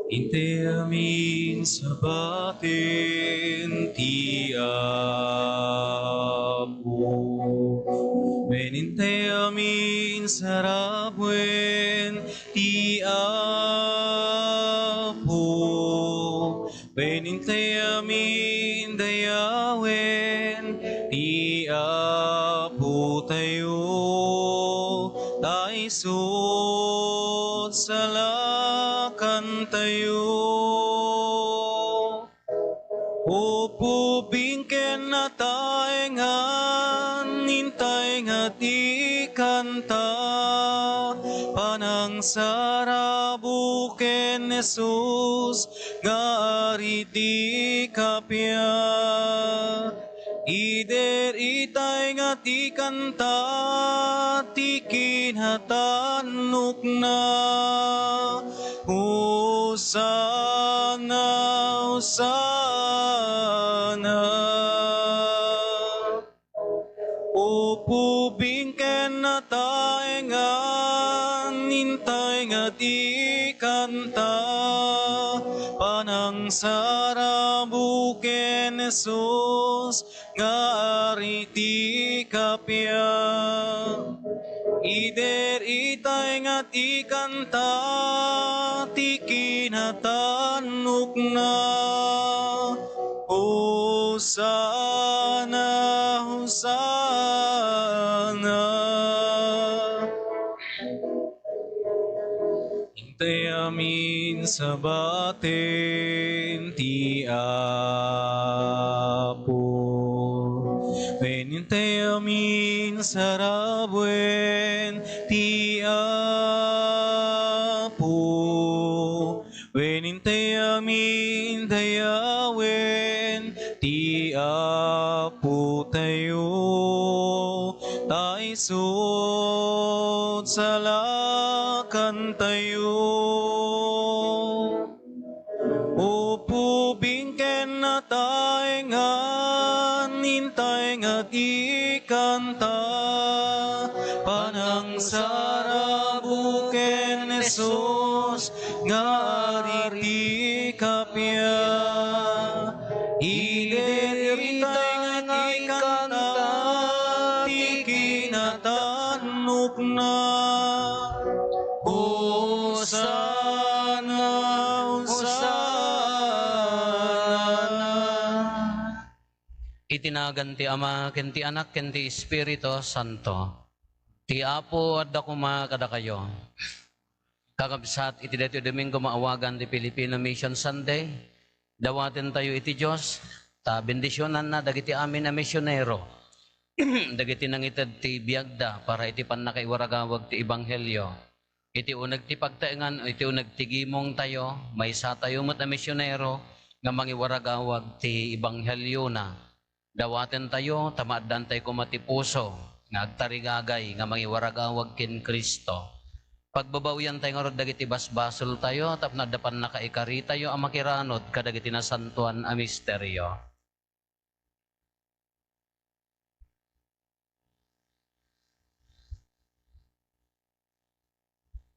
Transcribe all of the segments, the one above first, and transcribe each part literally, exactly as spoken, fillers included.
Intay amin sabaten ti Apo. Wen intay amin sarabuen ti Apo. Wen intay amin dayawen ti Apo tayo. Ta isut' salakantayo. Upubing ken natay ngan intay nga ti kanta, panangsarabo ken Jesus nga ari ti kappia. Ider itay nga ti kanta ti kinatannokna. Hosanna, Hosanna. Upubing ken natay ngan intay nga ti kanta, panangsarabo ken Jesus nga ari ti kappia. Ider itay nga ti kanta ti kinatannokna. Hosanna, Hosanna. Intay amin sabaten ti Apo. Wen intay amin sarabuen ti Apo. Wen intay amin dayawen ti Apo tayo. Ta isut' salakantayo. Upubing ken natay ngan intay nga ti kanta, panangsarabo ken Jesus nga ari ti kappia. Ider itay nga ikanta ti kinatannokna. Hosanna, Hosanna. Iti nagan ti Ama, ken ti Anak, ken ti Espiritu Santo. Ti Apo adda koma kadakayo. Kakabsat, iti daytoy Domingo maawagan ti Filipino Mission Sunday, dawatentayo iti Dios ta bendisionanna dagiti amin a misionero, dagiti nangited ti biagda para iti pannakaiwaragawag ti ebanghelio. Iti uneg ti pagtaengan, iti uneg ti gimongtayo, maysatayo met a misionero nga mangiwaragawag ti ebangheliona. Dawatentayo ta maaddantay koma ti puso nga agtarigagay nga mangiwaragawag ken Cristo. Pagbabawiantay ngarud dagiti basbasoltayo tapno adda pannakaikaritayo a makiranod kadagiti nasantoan a misterio.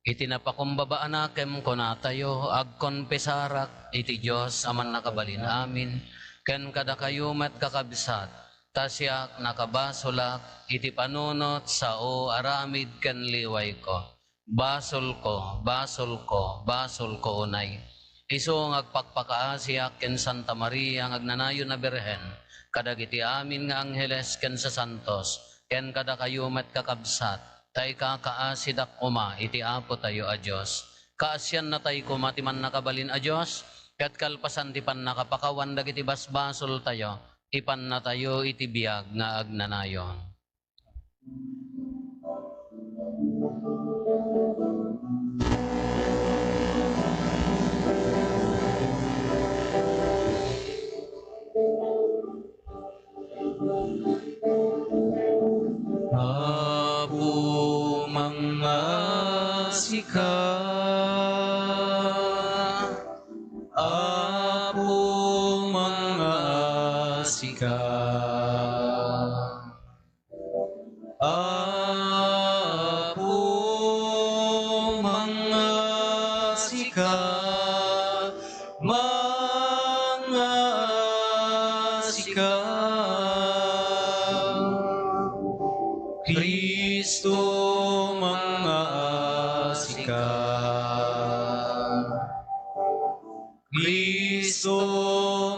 Iti napakumbaba a nakem, kunatayo, agkonfesarak iti Dios a Mannakabalin-amin, ken kadakayo met, kakabsat, ta siak nakabasolak iti panunot, sao, aramid, ken liwayko. Basolko, basolko, basolko unay. Isu nga agpakpakaasiak ken Santa Maria nga agnanayon a Birhen, kadagiti amin nga angheles ken sasantos, ken kadakayo met, kakabsat, ta ikakaasidak koma iti Apotayo a Dios. Kaasiannatay koma ti Mannakabalin a Dios, ket kalpasan ti pannakapakawan dagiti basbasoltayo, ipannatayo iti biag nga agnanayon. Apo, mangngaasika. Apo, mangngaasika. Apo, mangngaasika. Cristo,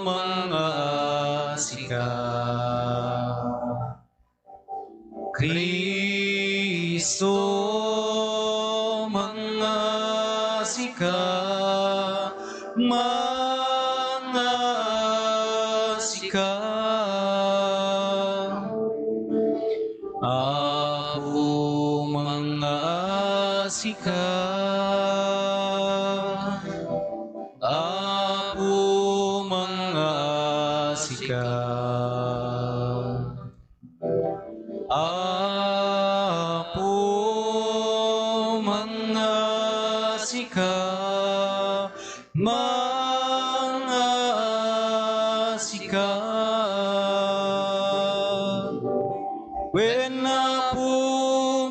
mangngaasika. Cristo, mangngaasika, mangngaasika. Apo, mangngaasika. Apo, mangngaasika. Apo, mangngaasika, mangngaasika. Wen, Apo,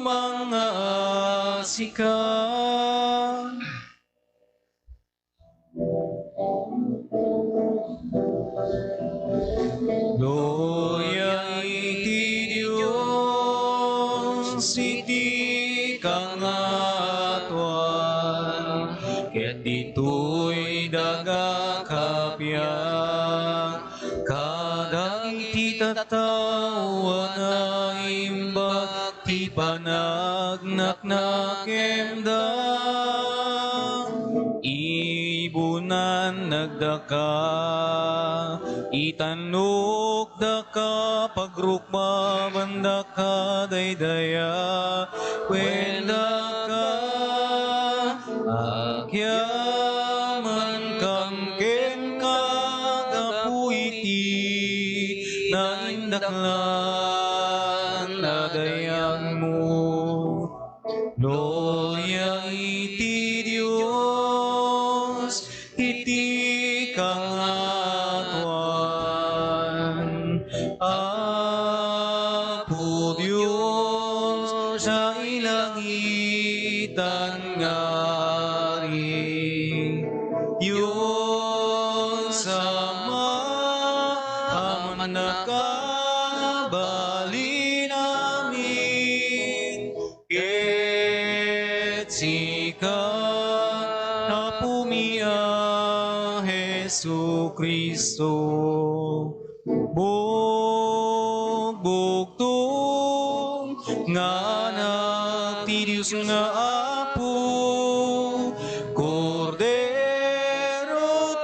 mangngaasika. Gloria iti Dios iti kangatoan, ket ditoy daga kabiag, kadagiti tattao a naimbag ti panagnaknakemda. Ibunan nagdaka, itanukdaka, pagrukmabandaka, daydayaw, wen daka, agyamankam kenka gapu iti naindaklan a dayagmo. Gloria iti Dios iti kangatoan. Apo Dios a ilangitan nga Ari, Dios Ama a mannakabalin amin, ket sika, Apomi a Jesu-Cristo, bugbugtong nga Anak ti Dios nga Apo, Kordero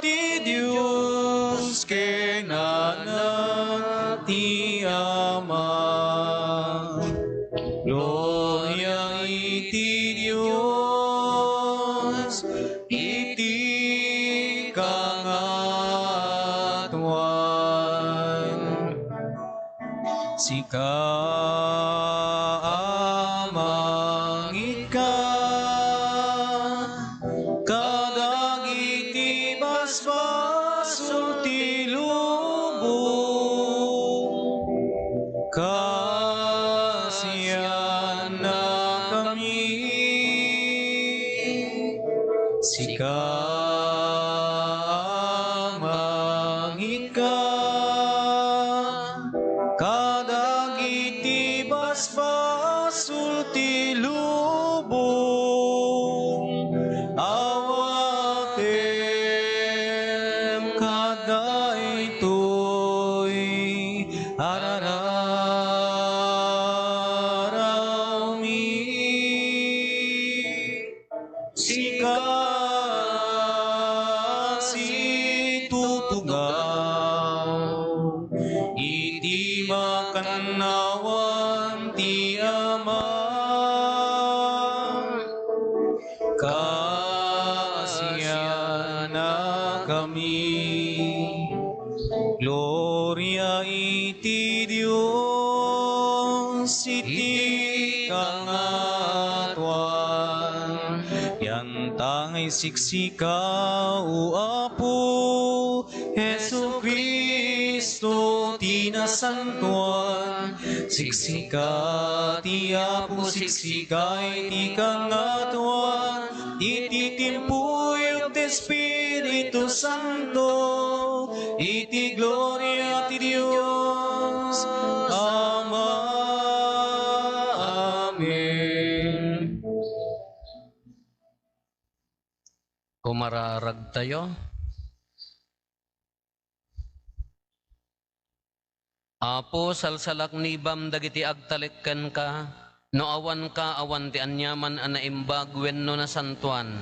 ti Dios ken Anak ti Ama. Gloria iti Dios iti kangatoan. Sika a mangitka kadagiti basbasol ti lubong, kaasiannakami. Sika a mangitka kadagiti basbasol ti lubong, awatem kadaytoy a rararawmi. Sika a situtugaw iti makannawan ti Ama, kaasiannakami. Gloria iti Dios iti kangatoan. Yantangay siksika, O Apo Jesu-Cristo, ti nasantoan. Siksika ti Apo, siksika iti kangatoan. Iti timpuyog ti Espiritu Santo, iti gloria ti Dios Ama. Amen. Mararagtayo. Apo, salsalaknibam dagiti agtalek kenka, no awanka, awan ti aniaman a naimbag wenno nasantoan.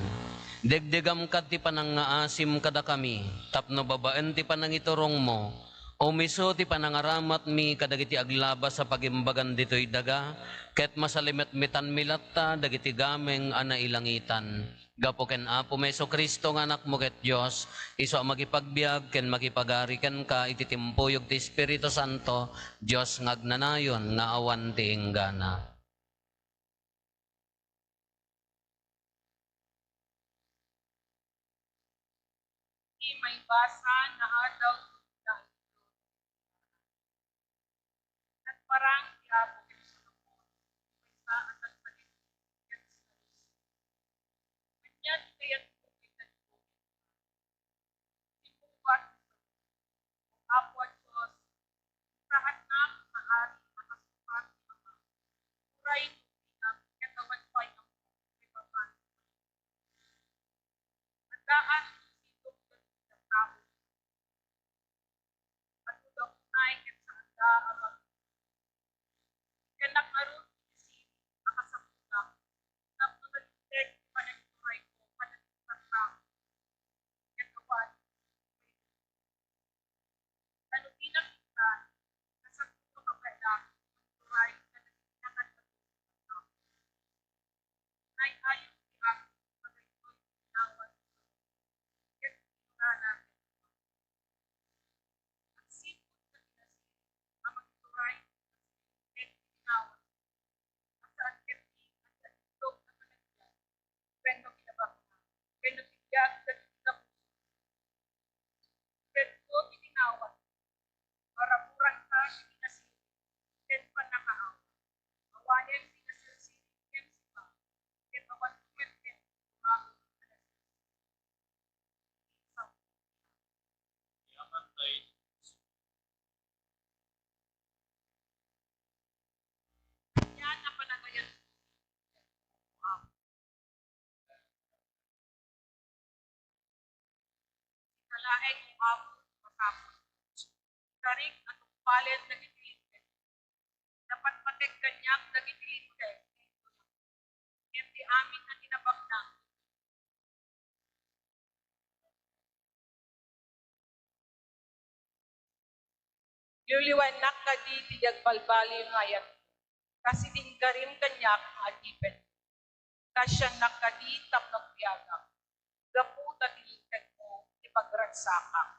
Degdegamka ti panangngaasim kadakami, tapno babaen ti panangiturongmo, umiso ti panangaramatmi kadagiti aglabas a pagimbagan ditoy daga, ket masalimetmetanmi latta dagiti gameng a nailangitan. Gapu ken Apomi Jesu-Cristo nga Anakmo ket Dios, isu a makipagbiag ken makipagari kenka iti timpuyog ti Espiritu Santo, Dios nga agnanayon nga awan ti inggana. Ti maibasa nga adlaw. Nagparang ti Apo ken Solomon, maysa a tagbalin ken sinalus. Ania ti kayatmo ken nagbuya? Timmubat ni Solomon, O Apo a Dios, insaatnak nga ari a kasupat ni Ama. Uray no binak ket awan pay ammok ti papan. Addaan ti sidong dagiti tattao. Adda unay ket saanda a mag-, Inkanak ngarud iti siring a kasapulam tapno nalinteg ti panagturayko kadagiti tattao ket awan. Ta no di nakita, nasagutko a kayatna agturay kadagiti nakadagiti tattao. Nay-ayo ti Apo kadagitoy ti ginawa ti Solomon ket ti kinunana kenkuana. Agsipud dagiti nasiring a mangituray iti nasiring ken ginawa, a saan ket ti agtulnog a panagbiag wenno kinabaknang wenno ti biag dagiti kapuso. Ket no ti ginawa, maraburanta ti kinasiring ken pannakaawat. Awanen ti nasirsiri ken sipa, ket awan met ket tumaon a nasirsiri. Yaman tayo. Yan ang panagayan. Ikalaeng, O Apo, ti masapul. Ikarik a tungpalen dagiti linteg. Napatpateg kaniak dagiti linteg. Ngem ti amin a kinabaknang, liwliwennak kadi ti di agbalbaliw nga ayat, kas idi inkarim kaniak nga adipen. Kasiannak kadi tapno agbiagak, gapu ta ti lintegmo ti pagragsakak.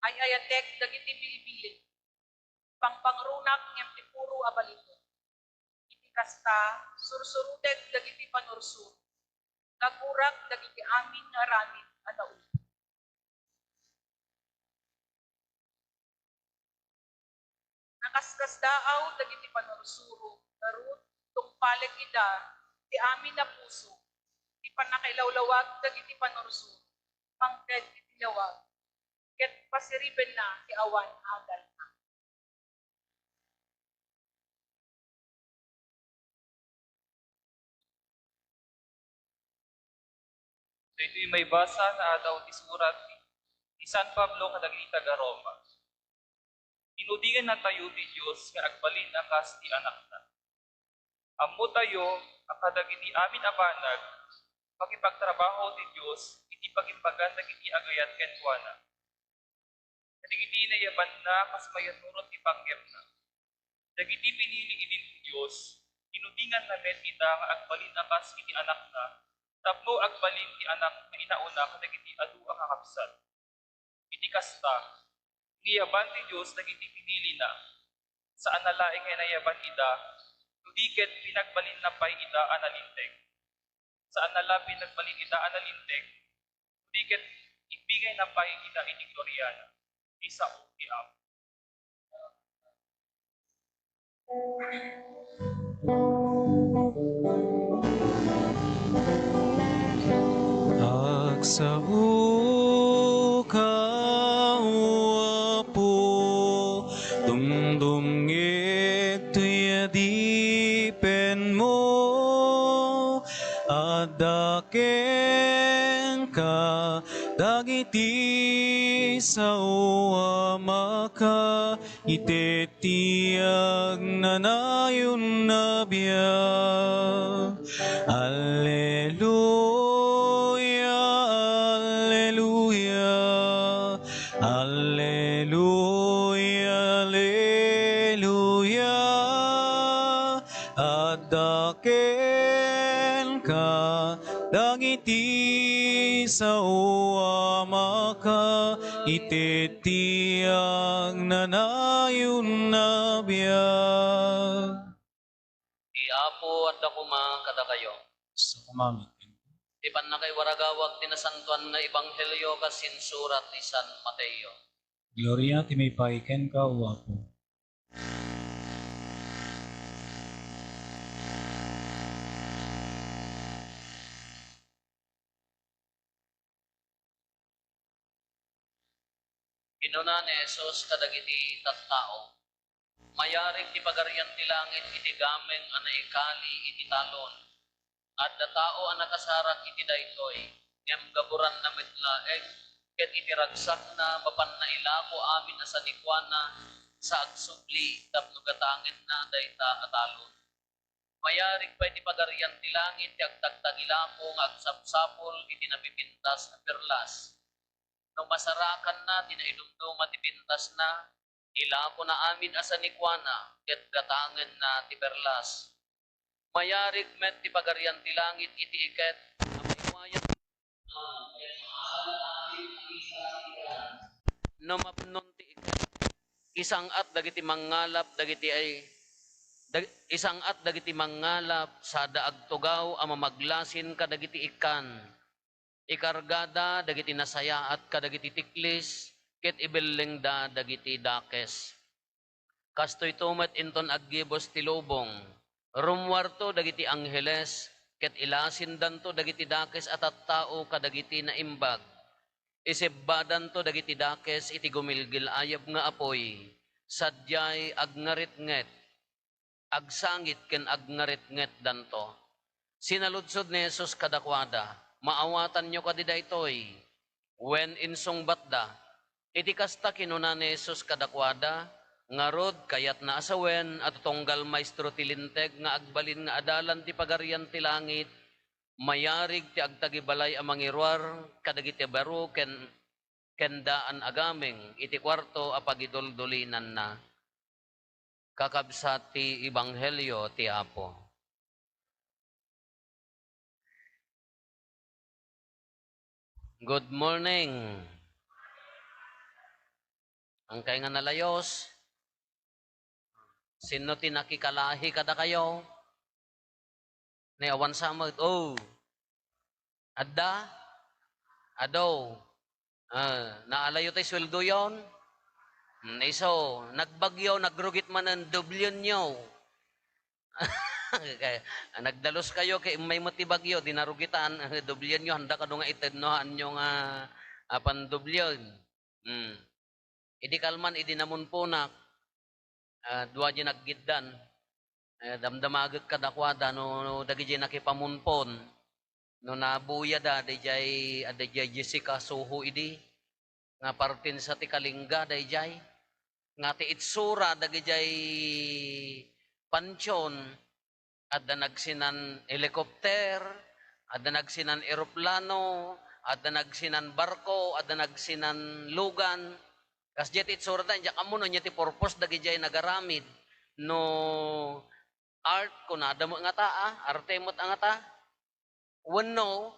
Ay-ayatek dagiti bilbiling. Pangpangrunak ngem ti puro a balitok. Iti kasta, sursurotek dagiti panursuro. Kagurak dagiti amin nga aramid a nauli. Nakaskasdaaw dagiti panursuro, ngarud, tungpalek ida ti amin a puso, ti pannakailawlawag dagiti panursuro, mangted iti lawag, ket pasiribenna ti awan adalna. Daytoy maibasa nga adaw ti surat ni San Pablo kadagiti taga-Roma. Inudingennatayo ti Dios nga agbalin a kas ti Anakna. Ammotayo a kadagiti amin a banag, makipagtrabaho ti Dios iti pagimbagan dagiti agayat kenkuana. Kadagiti nayabanna kas mayannurot ti panggepna. Dagiti pinili idin ti Dios, inudinganna met ita nga agbalin a kas iti Anakna, tapno agbalin ti Anak nga inauna kadagiti adu a kakabsat. Iti kasta, inayaban ti Dios dagiti pinilina. Saanna laeng nga inayaban ida, no di ket pinagbalinna pay ida a nalinteg. Saanna la pinagbalin ida a nalinteg, no di ket imbingayna pay ida iti gloriana. Ti sao ti Apo. Agsaoka, O Apo, dumdumngeg ti adipenmo. Kenka dagiti sao a maka-, iti ti agnanayon a biag. Alleluia, alleluia, alleluia, alleluia. Adda kenka dagiti sao a maka-, iti ti agnanayon a biag. Ti Apo adda koma kadakayo. Sa kumamit. Ti pannakaiwaragawag ti nasantoan nga ebanghelio kas insurat ni San Mateo. Gloria ti maipaay kenka, O Apo. Kinuna ni Jesus kadagiti tattao, "Mayarig ti Pagarian ti Langit iti gameng a naikali iti talon. Adda tao a nakasarak iti daytoy, ngem gaburanna met laeng, ket iti ragsakna, mapanna ilako amin a sanikuana sa agsubli tapno gatangenna dayta a talon. Mayarig pay ti Pagarian ti Langit ti agtagtagilako nga agsapsapul iti napipintas a perlas. No masarakanna ti naidumduma ti pintasna, ilakona amin a sanikuana, ket gatangenna ti perlas. Mayarig met ti Pagarian ti Langit iti iket a maiwayan." No mapnon ti iket, isang-at dagiti mangngalap dagiti ay, dag-, isang-at dagiti mangngalap sada agtugaw a mamaglasin kadagiti ikkan. Ikargada dagiti nasayaat kadagiti tiklis, ket ibellengda dagiti dakes. Kastoyto met inton aggibus ti lubong. Rummuarto dagiti angheles, ket ilasindanto dagiti dakes a tattao kadagiti naimbag. Isebbadanto dagiti dakes iti gumilgil-ayab nga apuy, sadiay agngaretnget, agsangit ken agngaretngetdanto. Sinaludsod ni Jesus kadakuada, "Maawatanyo kadi daytoy?" Wen insungbatda. Iti kasta, kinuna ni Jesus kadakuada, "Ngarud, kayatna a sawen a tutunggal maestro ti Linteg nga agbalin nga adalan ti Pagarian ti Langit, mayarig ti agtagibalay a mangiruar kadagiti baro ken, ken daan a gameng iti kuarto a pagiduldulinanna." Kakabsat ti Ebanghelio ti Apo. Good morning. Angkay nga nalayos? Sinno ti nakikalahi kadakayo? Ni awan sa met. Oh. Adda? Adu. Ah, naalayo tay sueldoyon? Hmm, isu, nagbagyo, nagrugit manen, doblionyo. Kay, ah, nagdalus kayo, kay immay met ti bagyo, di narugitan, doblionyo, handa kado nga ited no, haanyo nga, ah, pandoblion. Hmm. Idi kalman, idi namunponak, ah, dua diay naggiddan. Eh, damdamagek kadakuada no, no dagidiay nakipamunpon, no nabuyada, daydiay, ah, daydiay Jessica Soho idi, nga partensa ti Kalinga daydiay, nga ti itsura dagidiay pantion, adda nagsinan helicopter, adda nagsinan eroplano, adda nagsinan barko, adda nagsinan lugan. Kasdiay ti itsurada, diak ammo no ania ti purpose dagidiay nagaramid. No art, kunada met ngata, ah, arte met ngata. Wenno,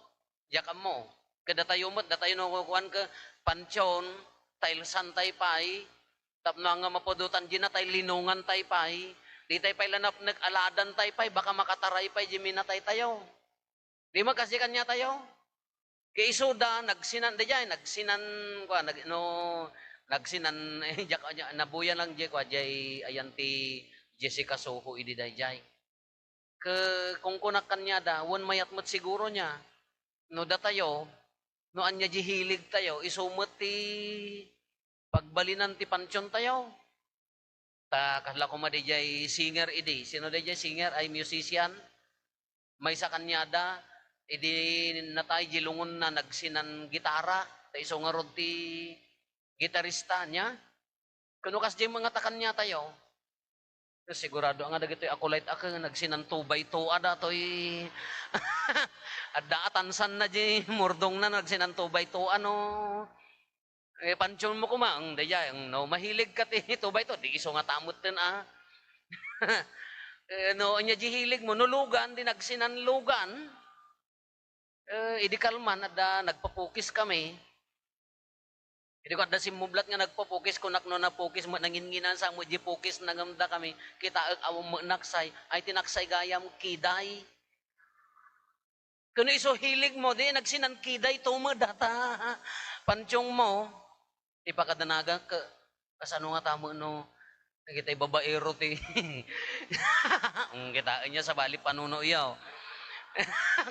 diak ammo. Kadatayo met, datayo no kuan ket pantion, tilesan tay pay, tapno ania mapudotan diay natay, linongan tay pay, ditay pay la napnek, aladan tay pay, baka makataray pay diay minatay tayo. Di makasi kaniatayo. Kay isuda, nagsinan, daydiay, nagsinan, kua, nag-, no, nagsinan, eh, diak, diak, nabuya lang diay, kua, diay, ayan ti Jessica Soho idi daydiay. Ke-, kunkunak kaniada, wen mayat met siguro nia. No datayo, no ania diay hilig tayo, isu met ti pagbalinan ti pantion tayo. Ta kasla koma daydiay singer idi. Sino daydiay singer ay musician? Maysa kaniada, Idi natay di lungon na, nagsinan gitara, ta isu ngarud ti gitarista niya. Kuno kasdiay met nga ta kaniatayo. Sigurado nga dagitoy a kulayt a ken nagsinan two by two a datoy. Adda a tansan na di murdong na nagsinan two by two ano. Eh, pantion mo kuma, ang dayay, ang no, mahilig ka ti two by two, di isu nga ta metten a. Eh, no, anya di hilig mo, no lugan, di nagsinan lugan. Eh, idi kalman, adda, nagpapukis kami. Idi ko adda simmublat nga nagpapukis, kunak no napukis mo, nanginginan sa mo, di pukis na ngem da kami. Kitaek, awan mo naksay. Ay, ti naksay gayam, kiday. Kuno isu hilig mo, di nagsinan kiday to mo data. Pantiong mo, ipakadanagan ka, kasano nga tamo no, kita babaero ti, ang kita niya sa bali panuno iyo.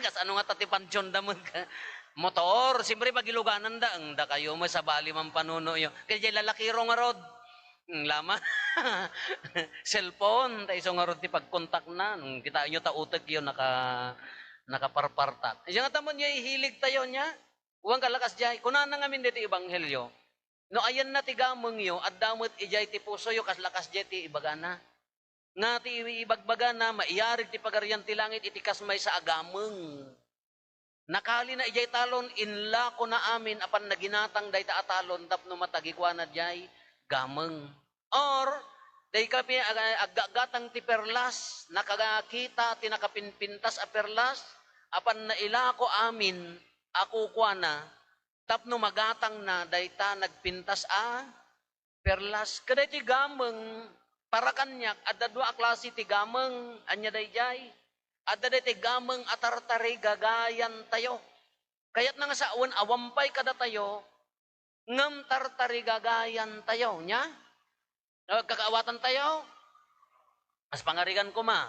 Kasano nga ta ti pantiong da mo ka? Motor, siyempre pagiluganan da, ang da kayo mo sa bali man panuno iyo. Kaya lalaki ro nga rod. Mm, lama. Cellphone, ta isu ngarud ti pagkontakna. Mm, kitaenyo ta utek yo, naka-, nakaparpartak. Siya nga tamon niya ihilig tayo niya. Uwan ka lakas jay. Kunana ngamin dito ebanghelyo. No ayan na ti gameng yo, adda met ijay ti puso yo, kas lakas jay ti ibagana. Nga ti ibagbagana, maiyarig ti pagarian ti langit iti kas maysa a gameng. Nakalina idiay talon, inlakona amin a pannaginatang dayta a talon tapno matagikuana diay gameng. Or, dayta kami ag-, aggatgatang ti perlas, nakakita ti nakapinpintas a perlas, a pannailako amin a kukuana, tapno magatangna dayta nagpintas a perlas. Kadaytoy gameng, para kaniak, adda dua a klase ti gameng. Ania daydiay? Adda daytoy gameng a tartarigagayantayo. Kayatna nga sawen, awan pay kadatayo, ngem tartarigagayantayo. Nia? Nagkakaawatantayo? As pangarigan koma.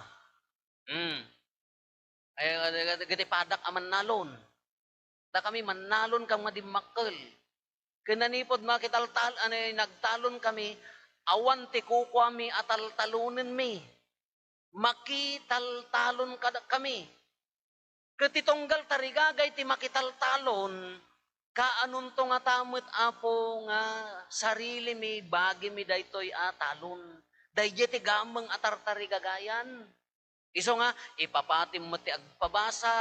Hmm. Ay, dagiti padak a mannalon. Dakami mannalon kam nga dimmakkel. Ken nanipod makitaltal-, ano, nagtalon kami, awan ti kukuami a taltalonenmi. Makitaltalon kada kami. Ket ti tunggal tarigagay ti makitaltalon, kaanonto ngata met, Apo, nga sarilimi, bagimi daytoy a talon. Daydiay ti gameng a tartarigagayan. Isu nga, ipapatim met ti agpabasa,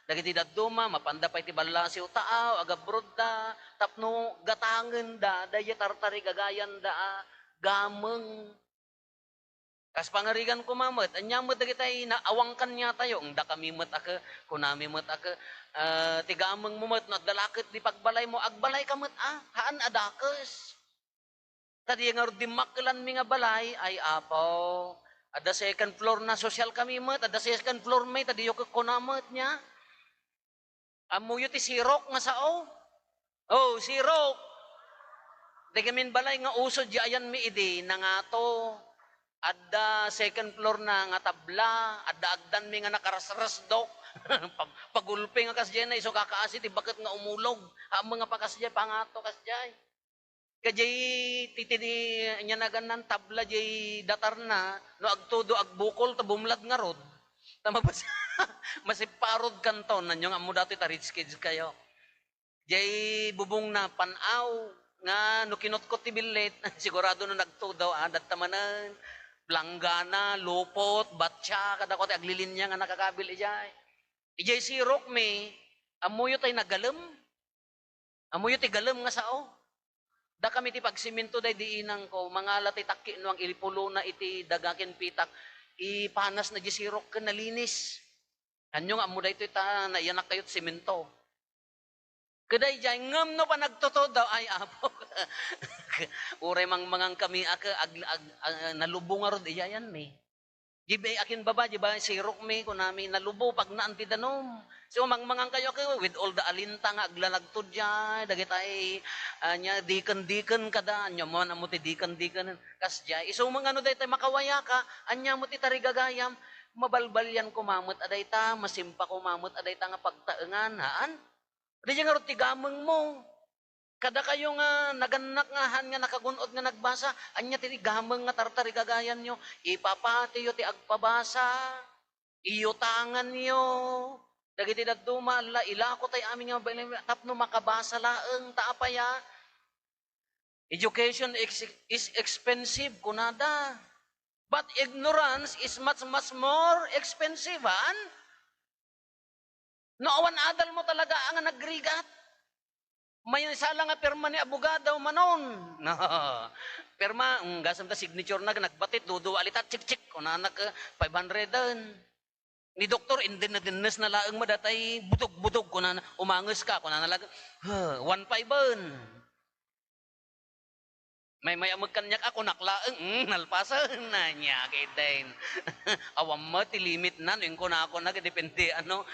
dagiti dadduma, mapanda pay ti ballasiw taaw, agabrodda, tapno gatangenda, daydiay tartarigagayanda a gameng. Kas pangarigan koma met, ania met dagitay na-, awan kaniatayo, dakami met a ke-, kunami met a ke-, ah, ti gamengmo met, no adda la ket di pagbalaymo, agbalayka met a, haan a dakes. Ta di ngarud dimmakkelanmi nga balay, ay, Apo, adda second floor na, social kami met, adda second floor mi, ta diyo kekkunam met nia. Ammoyo ti sirok nga sao? Oh, sirok. Dagamin balay nga usod di ayanmi idi, nangato. Adda second floor na nga tabla, adda agdanmi nga nakarasrasdok. Pag-, pagulpi nga kasdiay na, isu kakaasi ti baket nga umulog. Ammo nga pakasdiay, pangato kasdiay. Kadiay ti, ti, ti, ania nagannan tabla diay datarna, no agtudo, agbukol, ta bumlad ngarud. Ta mapas-, masipparod kanton, nanyo nga ammo datoy ta rich kids kayo. Diay bubongna, pan-aw, nga no kinutkot ti billit, sigurado no nagtudo, ah, datta manen, planggana, lupot, batsia, kada ko ti aglilinya nga nakakabil idiay. Idiay sirok mi, ammoyo tay nagalem. Ammoyo ti galem nga sao? Dakami ti pagsiminto daydi inangko, mangala ti takki no ang ilipulona iti daga ken pitak, ipanasna di sirok ken nalinis. Anyo nga ammo daytoy ta naiyanak kayot siminto. Kadaydiay, ngem no panagtutudo, ay, Apo, uray mangmangan kami a ke-, ag-, ag-, ah, nalubo ngarud iyayanmi. Di ba, akin baba, di ba, sirok mi, kunami, nalubo, pagnaan ti danum. So, mangmangan kayo, kayo, with all the alinta nga aglalagto diay, dagitay, ania, diken-diken kada, ania man, ammo ti diken-diken, kasdiay. Isu mo nga no daytay makawaya ka, ania mo ti tarigagayam, mabalbalian ko mamet a dayta, masimpa ko mamet a dayta nga pagtaengan, haan? Di ngarud ti gamengmo. Kadakayo nga nagannak nga han nga nakagun-od nga nagbasa, ania ti gameng nga tartarigagayanyo? Ipapatiyo ti agpabasa, iyutanganyo, Dagiti dadduma, ala, ilako tay amin nga mabalin tapno makabasa laeng. Ta apay a? Education ex-, is expensive, kunada. But ignorance is much, much more expensive, han? No awan adal mo talaga nga nagrigat, may sala nga pirma ni abogado manon. Pirma, mm, gasem ta signature na, nagbatit, dudu alita, chik, chik, kunana ka, five hundred den. Ni doktor, indi na dinnes na laeng madatay, butog-butog, kunana, umanges ka, kunana laeng, "Huh, one five en." May, may amag kaniak, ako naklaeng, mm, nalpasen na niya, kay Dane. Awan mo, ti limit na, no, yung kunako na, depende, ano.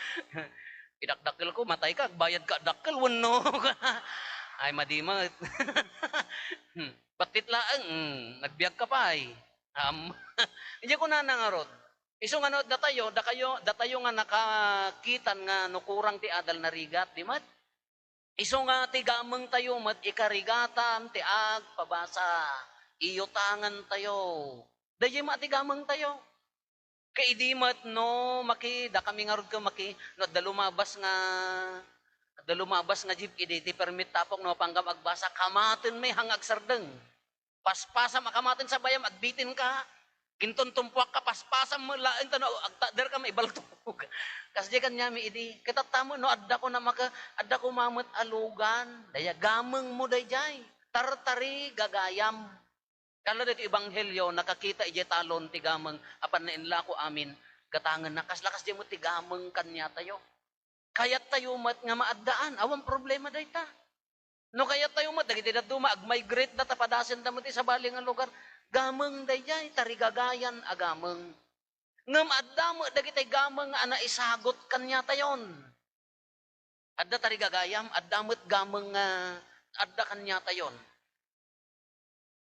Idakdakkel ko, matay ka, agbayad ka, dakkel, wenno. Ay, madi met. Hmm. Batit laeng, mm, nagbiag ka pa, ay. Am, hindi ko na nangarot. Isu nga no, datayo, dakayo, datayo nga nakakitan nga no kurang ti adal narigat, di met? Isu nga ti gamengtayo met ikarigatan ti agpabasa, iyutangantayo. Daydiay met ti gamengtayo. Ket idi met no maki, dakami ngarud ket maki, no adda lumabas nga, adda lumabas nga jeep idi ti permit tapok no mapanggam agbasa, kamaten met hang agsardeng. Paspasam a kamaten sa bayam, agbitin ka. Gintuntumpuak ka, paspasam met laeng ta no agtakder ka, maibaltog. Kasdiay kaniami idi. Ket tatta met no adda ko na maka-, adda ko mamet a lugan. Daydiay, gamengmo daydiay. Tartarigagayam. Kala daytoy ebanghelio, nakakita idiay talon ti gameng a pannainlako amin, gatangenna. Kasla kasdiay met ti gameng kaniatayo. Kayattayo met nga maaddaan, awan problema dayta. No kayattayo met, dagiti dadduma, ag-migrate da, ta padasenda met ti sabali nga lugar. Gameng daydiay, tarigagayan a gameng. Ngem adda met dagiti gameng nga naisagut kaniatayon. Adda tarigagayam, adda met gameng nga adda kaniatayon.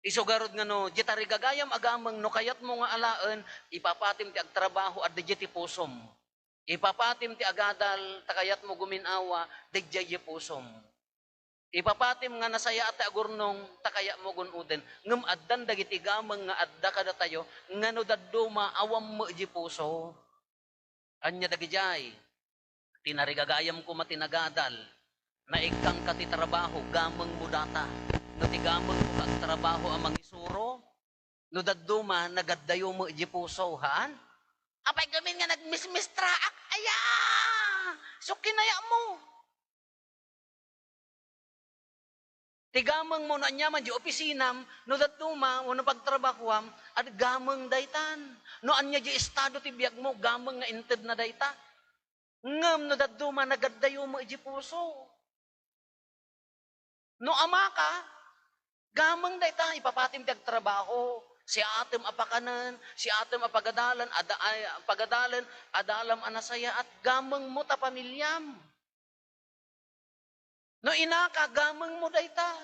Isu garud nga no, di tarigagayam a gameng, no kayatmo nga alaen, ipapatim ti agtrabaho, adda di ti pusom. Ipapatim ti agadal, ta kayatmo gumin-awa, daydiay di pusom. Ipapatim nga nasayaat ti agurnong, ta kayatmo gun-oden. Ngem addan dagiti gameng nga adda kadatayo, nga no dadduma, awan met di puso. Ania dagidiay? Tinarigagayam koma ti nagadal. Naikkangka ti trabaho, gamengmo data. No ti gamengmo nga agtrabaho a mangisuro, no dadduma, nagaddayo met di puso, haan? Apay gamin nga nagmismistraak? Aya! So, kinayatmo. Ti gamengmo no ania man di opisinam, no dadduma, wenno pagtrabahoam, ad gameng daytan. No ania di estado ti biagmo, gameng nga intedna dayta. Ngem no dadduma, nagaddayo met di puso. No amaka, gameng dayta, ipapatim ti agtrabaho, siatem a pakanen, siatem a pagadalan, ada-, ay, pagadalan, adalam a nasayaat, gamengmo ta pamiliam. No inaka, gamengmo dayta.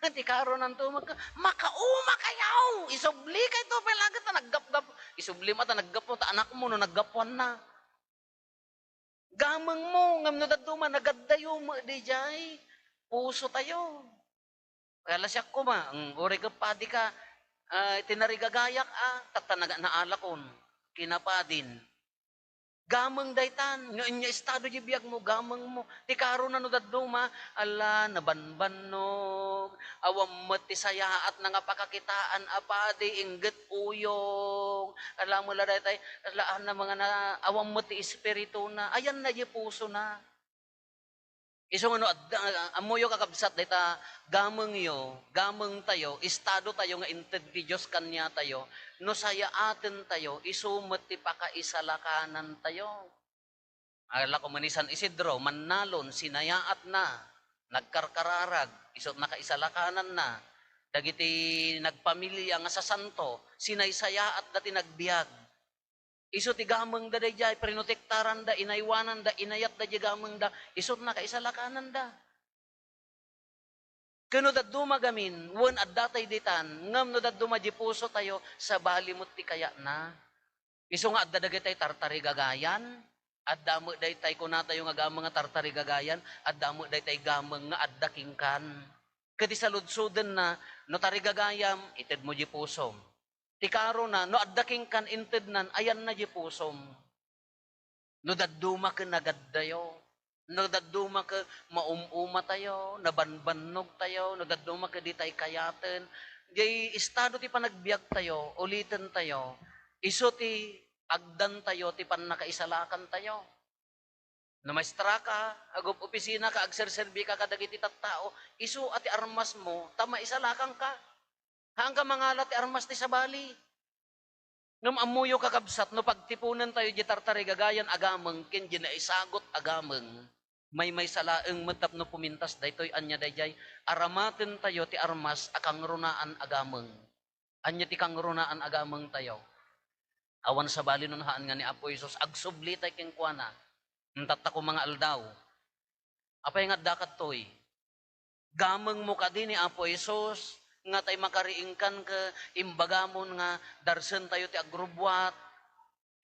Ti karunanto, maka-, makauma kayaw. Isubli kayto, pay laget ta naggapgap-, isubli met ta naggappo, ta anakmo no naggapuanna. Gamengmo, ngem no dadduma, nagaddayo met daydiay pusotayo. Kala siak koma, mm, uray ket padi ka, ah, tinarigagayak, ah, tatta naga-, naalakon, kinapadin. Gameng daytan, nga ania estado di biagmo, gamengmo. Ti karuna no dadduma, ala, nabanbannog, awan met ti sayaatna nga pakakitaan a padi, ingget uyong, ala, mula daytay, ala, na mga na, awan met ti espirituna, ayanna di pusona. Isu nga no adda, ammoyo, kakabsat, dayta gamengyo, gamengtayo, estadotayo nga inted ti Dios kaniatayo, no sayaatentayo, isu met ti pakaisalakanantayo. Ala ko man ni San Isidro, mannalon, sinayaatna, nagkarkararag, isu nakaisalakananna. Dagiti nagpamilia nga sasanto, sinaysayaatda ti nagbiag. Isu ti gamengda daydiay, prinotektaranda, inaywananda, inayatda di gamengda, isu ti nakaisalakananda. Ken no dadduma gamin, wen adda tay ditan, ngem no dadduma di pusotayo, sabali met ti kayatna. Isu nga adda dagitay tartarigagayan, adda met daytay kunatayo nga gameng nga tartarigagayan, adda met daytay gameng nga adda kenkan. Ket ti saludsodenna, no tarigagayam, itedmo di pusom. Ti karuna, no adda kenkan intednan, ayanna di pusom. No dadduma ket nagaddayo, no dadduma ket maum-umatayo, nabanbannogtayo, no dadduma ket ditay kayaten, jay estado ti panagbiagtayo, ulitentayo, isu ti agdantayo ti pannakaisalakantayo. No maestra ka, agup-opisina ka, agserserbi ka kadagiti tattao, isu a ti armasmo, ta maisalakanka. Haanka mangala ti armas ti sabali. Ngem ammoyo, kakabsat, no pagtiponentayo diay tartarigagayan a gameng ken diay naisagut a gameng, maymaysa laeng met tapno pumintas daytoy. Ania daydiay? Aramatentayo ti armas a kangrunaan a gameng. Ania ti kangrunaan a gamengtayo? Awan sabali no haan nga ni Apo Jesus, agsublitay kenkuana. Intatta koma nga aldaw. Apay nga adda kadtoy? Gamengmo kadi ni Apo Jesus nga tay makariingkan ket imbagamon nga darsentayo ti agrubbuat,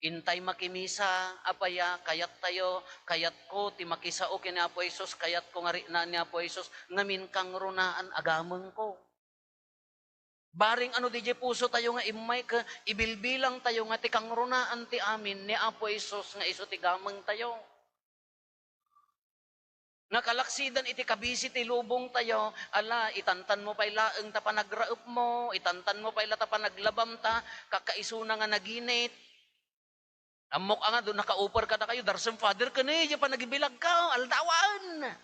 intay makimisa, apay a, kayattayo, kayatko ti makisao ken ni Apo Jesus, kayatko nga riknaan ni Apo Jesus, ngamin kangrunaan a gamengko. Bareng ano diay pusotayo nga immay ket ibilbilangtayo nga ti kangrunaan ti amin ni Apo Jesus nga isu ti gamengtayo. Nga kalaksidan iti kabisi ti lubongtayo, ala, itantanmo pay laeng ta panagraepmo, itantanmo pay la ta panaglabam ta, kakaisuna nga naginit. Ammok a nga, do naka-offer kadakayo, darsem, Father, ken, eh, diay panagibilagko, aldawan.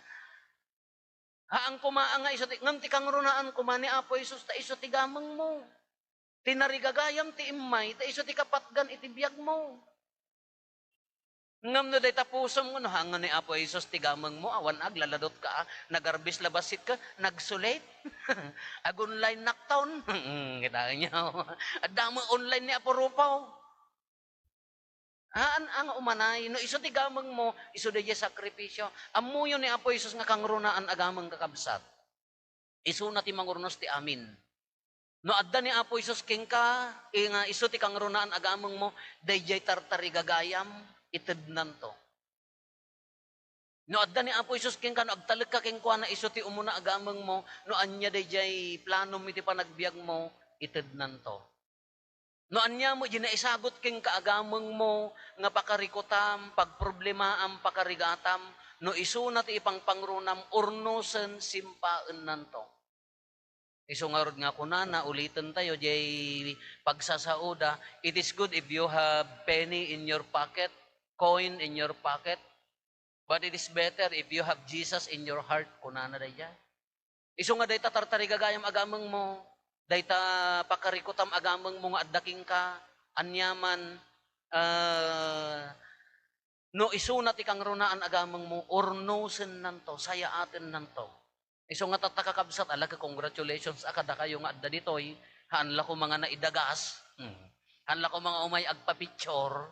Haan koma a nga isu ti, ngem ti kangrunaan koma ni Apo Jesus, ta isu ti gamengmo. Ti narigagayam ti immay, ta isu ti kapatgan iti biagmo. Ngem no dayta pusom nga no, haan nga ni Apo Jesus ti gamengmo, awan, aglaladutka, a, nagarbis la bassit ka, nagsulit. Ag-online nakton. Kitaenyo. Adda met online ni Apo Rufo. Haan a nga umanay, no isu ti gamengmo, isu daydiay sakripisio. Ammoyo ni Apo Jesus nga kangrunaan a gameng, kakabsat. Isuna ti mangurnos ti amin. No adda ni Apo Jesus kenka, eh, nga isu ti kangrunaan a gamengmo, daydiay tartarigagayam, itednanto. No adda ni Apo Jesus kenka, no agtalekka kenkuana, isu ti umuna a gamengmo, no ania daydiay planom iti panagbiagmo, itednanto. No ania met diay naisagut kenka a gamengmo nga pakarikutam, pagproblemaam, pakarigatam, no isuna ti ipangpangrunam, urnosen, simpaennanto. Isu ngarud nga kunana, ulitentayo, diay pagsasaoda, "It is good if you have penny in your pocket, coin in your pocket, but it is better if you have Jesus in your heart," kunana daydiay. Isu nga dayta tartarigagayam a gamengmo, dayta pakarikutam a gamengmo nga adda kenka, aniaman, ah, no isuna ti kangrunaan a gamengmo, urnosennanto, sayaatennanto. Isu nga tatta, kakabsat, ala ket congratulations a kadakayo nga adda ditoy, haan la koma nga naidagas, hmm, haan la koma nga umay agpa-picture.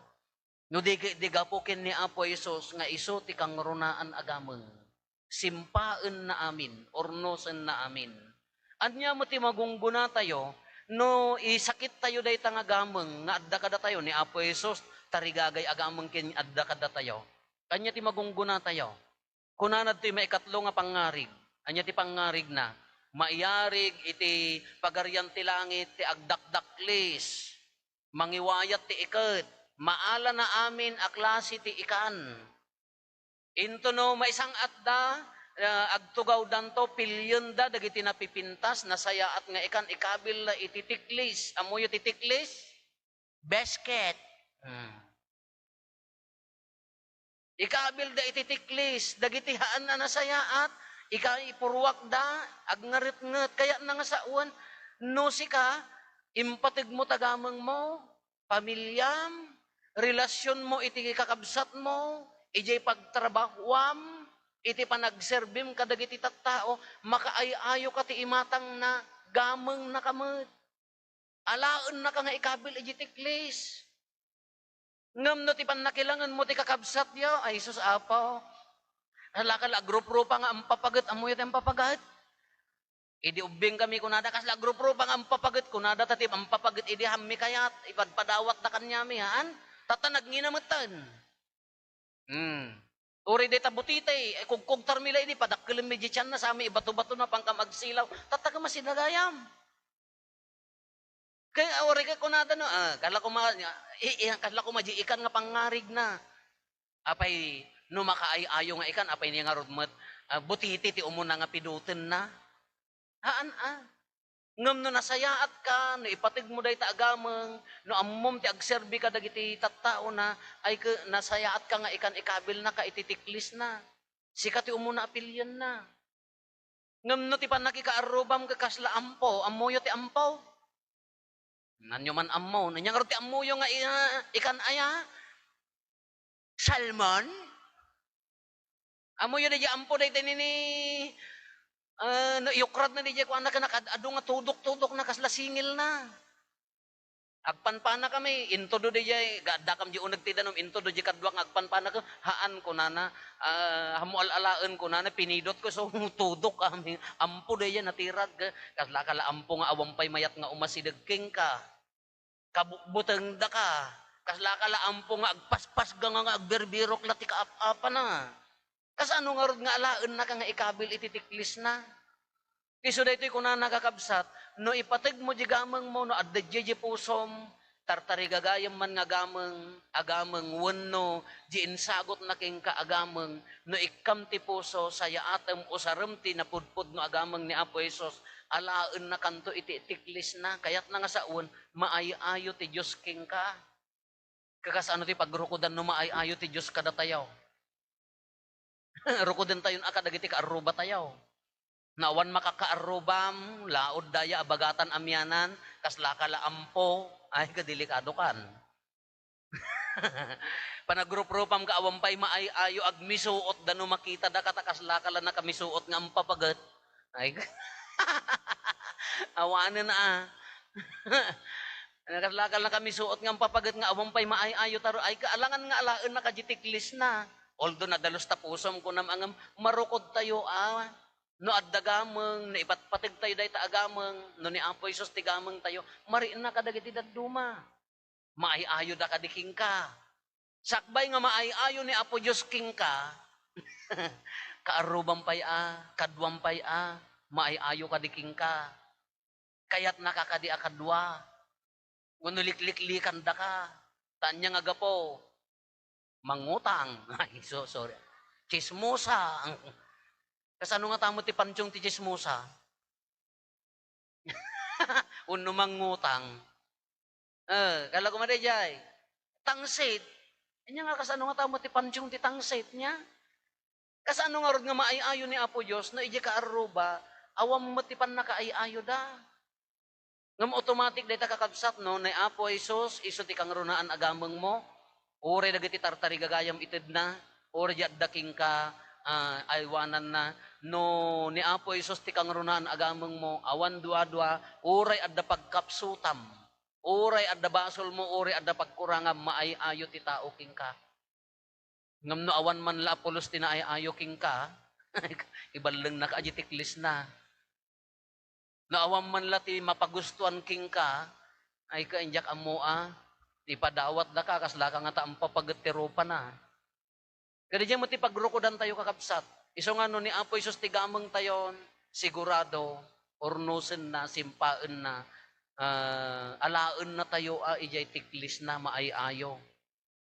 No di, di gapu ken ni Apo Jesus nga isu ti kangrunaan a gameng, simpaenna amin, urnosenna amin. Ania met ti magunggonatayo no isakittayo dayta nga gameng nga adda kadatayo ni Apo Jesus, tarigagay a gameng ken adda kadatayo? Ania ti magunggonatayo? Kunana ditoy maikatlo nga pangngarig. Ania ti pangngarigna? Maiyarig iti Pagarian ti Langit ti agdakdaklis, mangiwayat ti iket, maalana amin a klase ti ikan. Intono maisang-atda, ah, agtugawdanto, pilyenda dagiti napipintas, nasayaat nga ikan, ikabilla iti tiklis. Ammoyo ti tiklis? Basket. Hmm. Ikabilda iti tiklis dagiti haan a nasayaat, ika-, ipurruakda, agngaretnget, kayatna nga sawen. No sika, impategmo ta gamengmo, pamiliam, relasionmo iti kakabsatmo, idiay pagtrabahoam, iti panagserbim kadagiti tattao, makaay-ayoka ti imatangna, gamengnaka met. Alaennaka nga ikabil idiay tiklis. Ngem no ti pannakilangenmo ti kakabsatyo, ay, sus, Apo, kasla, kasla agruprupa nga ampapaget, ammoyo ti ampapaget? Idi ubbing kami, kunada, "Kasla agruprupa nga ampapaget," kunada, ta ti ampapaget idi hammi kayat, ipadpadawatda kaniami, haan? Tatta, nagngina metten. Hmm. Uray dayta butiti, eh, kugkugtarmi la idi, padakkelenmi diay tianna, sami ibato-bato na, pangkam agsilaw. Tatta, kama sidagayam. Kay, ah, uray kay kunada no, ah, kasla koma, i-, i-, kasla koma diay ikan nga pangngarigna. Apay, no makaay-ayo nga ikan, apay ni ngarud met, ah, butiti ti umuna nga pidutenna? Haan, a. Ngem no nasayaatka, no ipatgmo dayta a gameng, no ammom ti agserbi kadagiti tattaona, ay ke-, nasayaatka nga ikan ikabilnaka iti tiklisna. Sika ti umuna a pilienna. Ngem no ti pannakikaarrubam ket kasla ampo, ammoyo ti ampo? Ania man ammo, ania ngarud ti ammoyo nga i-, ikan aya? Salmon? Ammoyo daydiay ampo daytoy nini, ah, no iyukradna daydiay kuana ken nakaad-adu nga tudok-tudokna kasla singilna. Agpanpanakami, intodo daydiay, ga-, addakami diay uneg ti danum, intodo diay kaduak nga agpanpanakami, haan kunana, ah, ammo al-alaen kunana, pinidotko, so, tudok kami, ampo daydiay natirag, kaslaka la ampo nga awan pay mayat nga umasideg kenka. Kabutbutengdaka, kaslaka la ampo nga agpaspasga nga, nga agbirbirok la ti kaap-apana. Kasano ngarud nga alaennaka nga ikabil iti tiklisna? Ti isu daytoy kunana, kakabsat, no ipatgmo diay gamengmo, no adda diay diay pusom, tartarigagayem man nga gameng, a gameng, wenno diay insagutna kenka a gameng, no ikkam ti puso, sayaatem, usarem ti napudpudno a gameng ni Apo Jesus, alaennakanto iti tiklisna. Kayatna nga sawen, maay-ayo ti Dios kenka. Kakasano ti pagrukodan no maay-ayo ti Dios kadatayo? Rukodentayon a kadagiti kaarrubatayo. No awan makakaarrubam, laod daya a bagatan amianan, kaslaka la ampo, ay, kadelikadokan. Panagruprupam ka awan pay maay-ayo, agmisuotda no makitada ka, ta kaslaka la nakamisuot nga ampapaget. Ay, awanen a. Kaslaka la nakamisuot nga ampapaget nga awan pay maay-ayo, taro, ay, kaalangan nga alaennaka diay tiklisna. Although nadalus ta pusom, kunam a ngem, marukodtayo a. No adda gameng, no ipatpategtayo dayta a gameng, no ni Apo Jesus ti gamengtayo, marikna kadagiti dadduma. Maay-ayoda kadi kenka. Sakbay nga maay-ayo ni Apo Dios kenka, kaarrubam pay a, kaduam pay a, maay-ayo kadi kenka. Kayatnaka kadi a kadua. Wenno likliklikandaka. Ta ania nga gapu? Mangutang. Ay, so, sorry. Tsismosa. Kasano ngata met ti pansiong ti tsismosa? Wenno mangutang. Eh, kala ko madaydiay. Tangsit. Ania nga kasano ngata met ti pansiong ti tangsit nia? Kasano ngarud nga maay-ayo ni Apo Dios no idiay kaarruba, awan met ti pannakaay-ayoda? Ngem automatic dayta, kakabsat, no, ni Apo Jesus, isu ti kangrunaan a gamengmo. Uray dagiti tartarigagayam itedna, uray di adda kenka, ah, aywananna. No ni Apo Jesus ti kangrunaan a gamengmo, awan duadua, uray adda pagkapsutam, uray adda basolmo, uray adda pagkurangam, maay-ayo ti tao kenka. Ngem no awan man la a pulos ti naay-ayo kenka, iballengna ka a diay tiklisna. No awan man la ti mapagustuan kenka, ay ka, indiak ammo a, ipadawatdaka, kaslaka ngata ampapaget ti rupana. Kadi diay met ti pagrukodantayo, kakabsat. Isu nga no ni Apo Jesus ti gamengtayon, sigurado, urnosenna, simpaenna, ah, alaennatayo a idiay tiklisna, maay-ayo.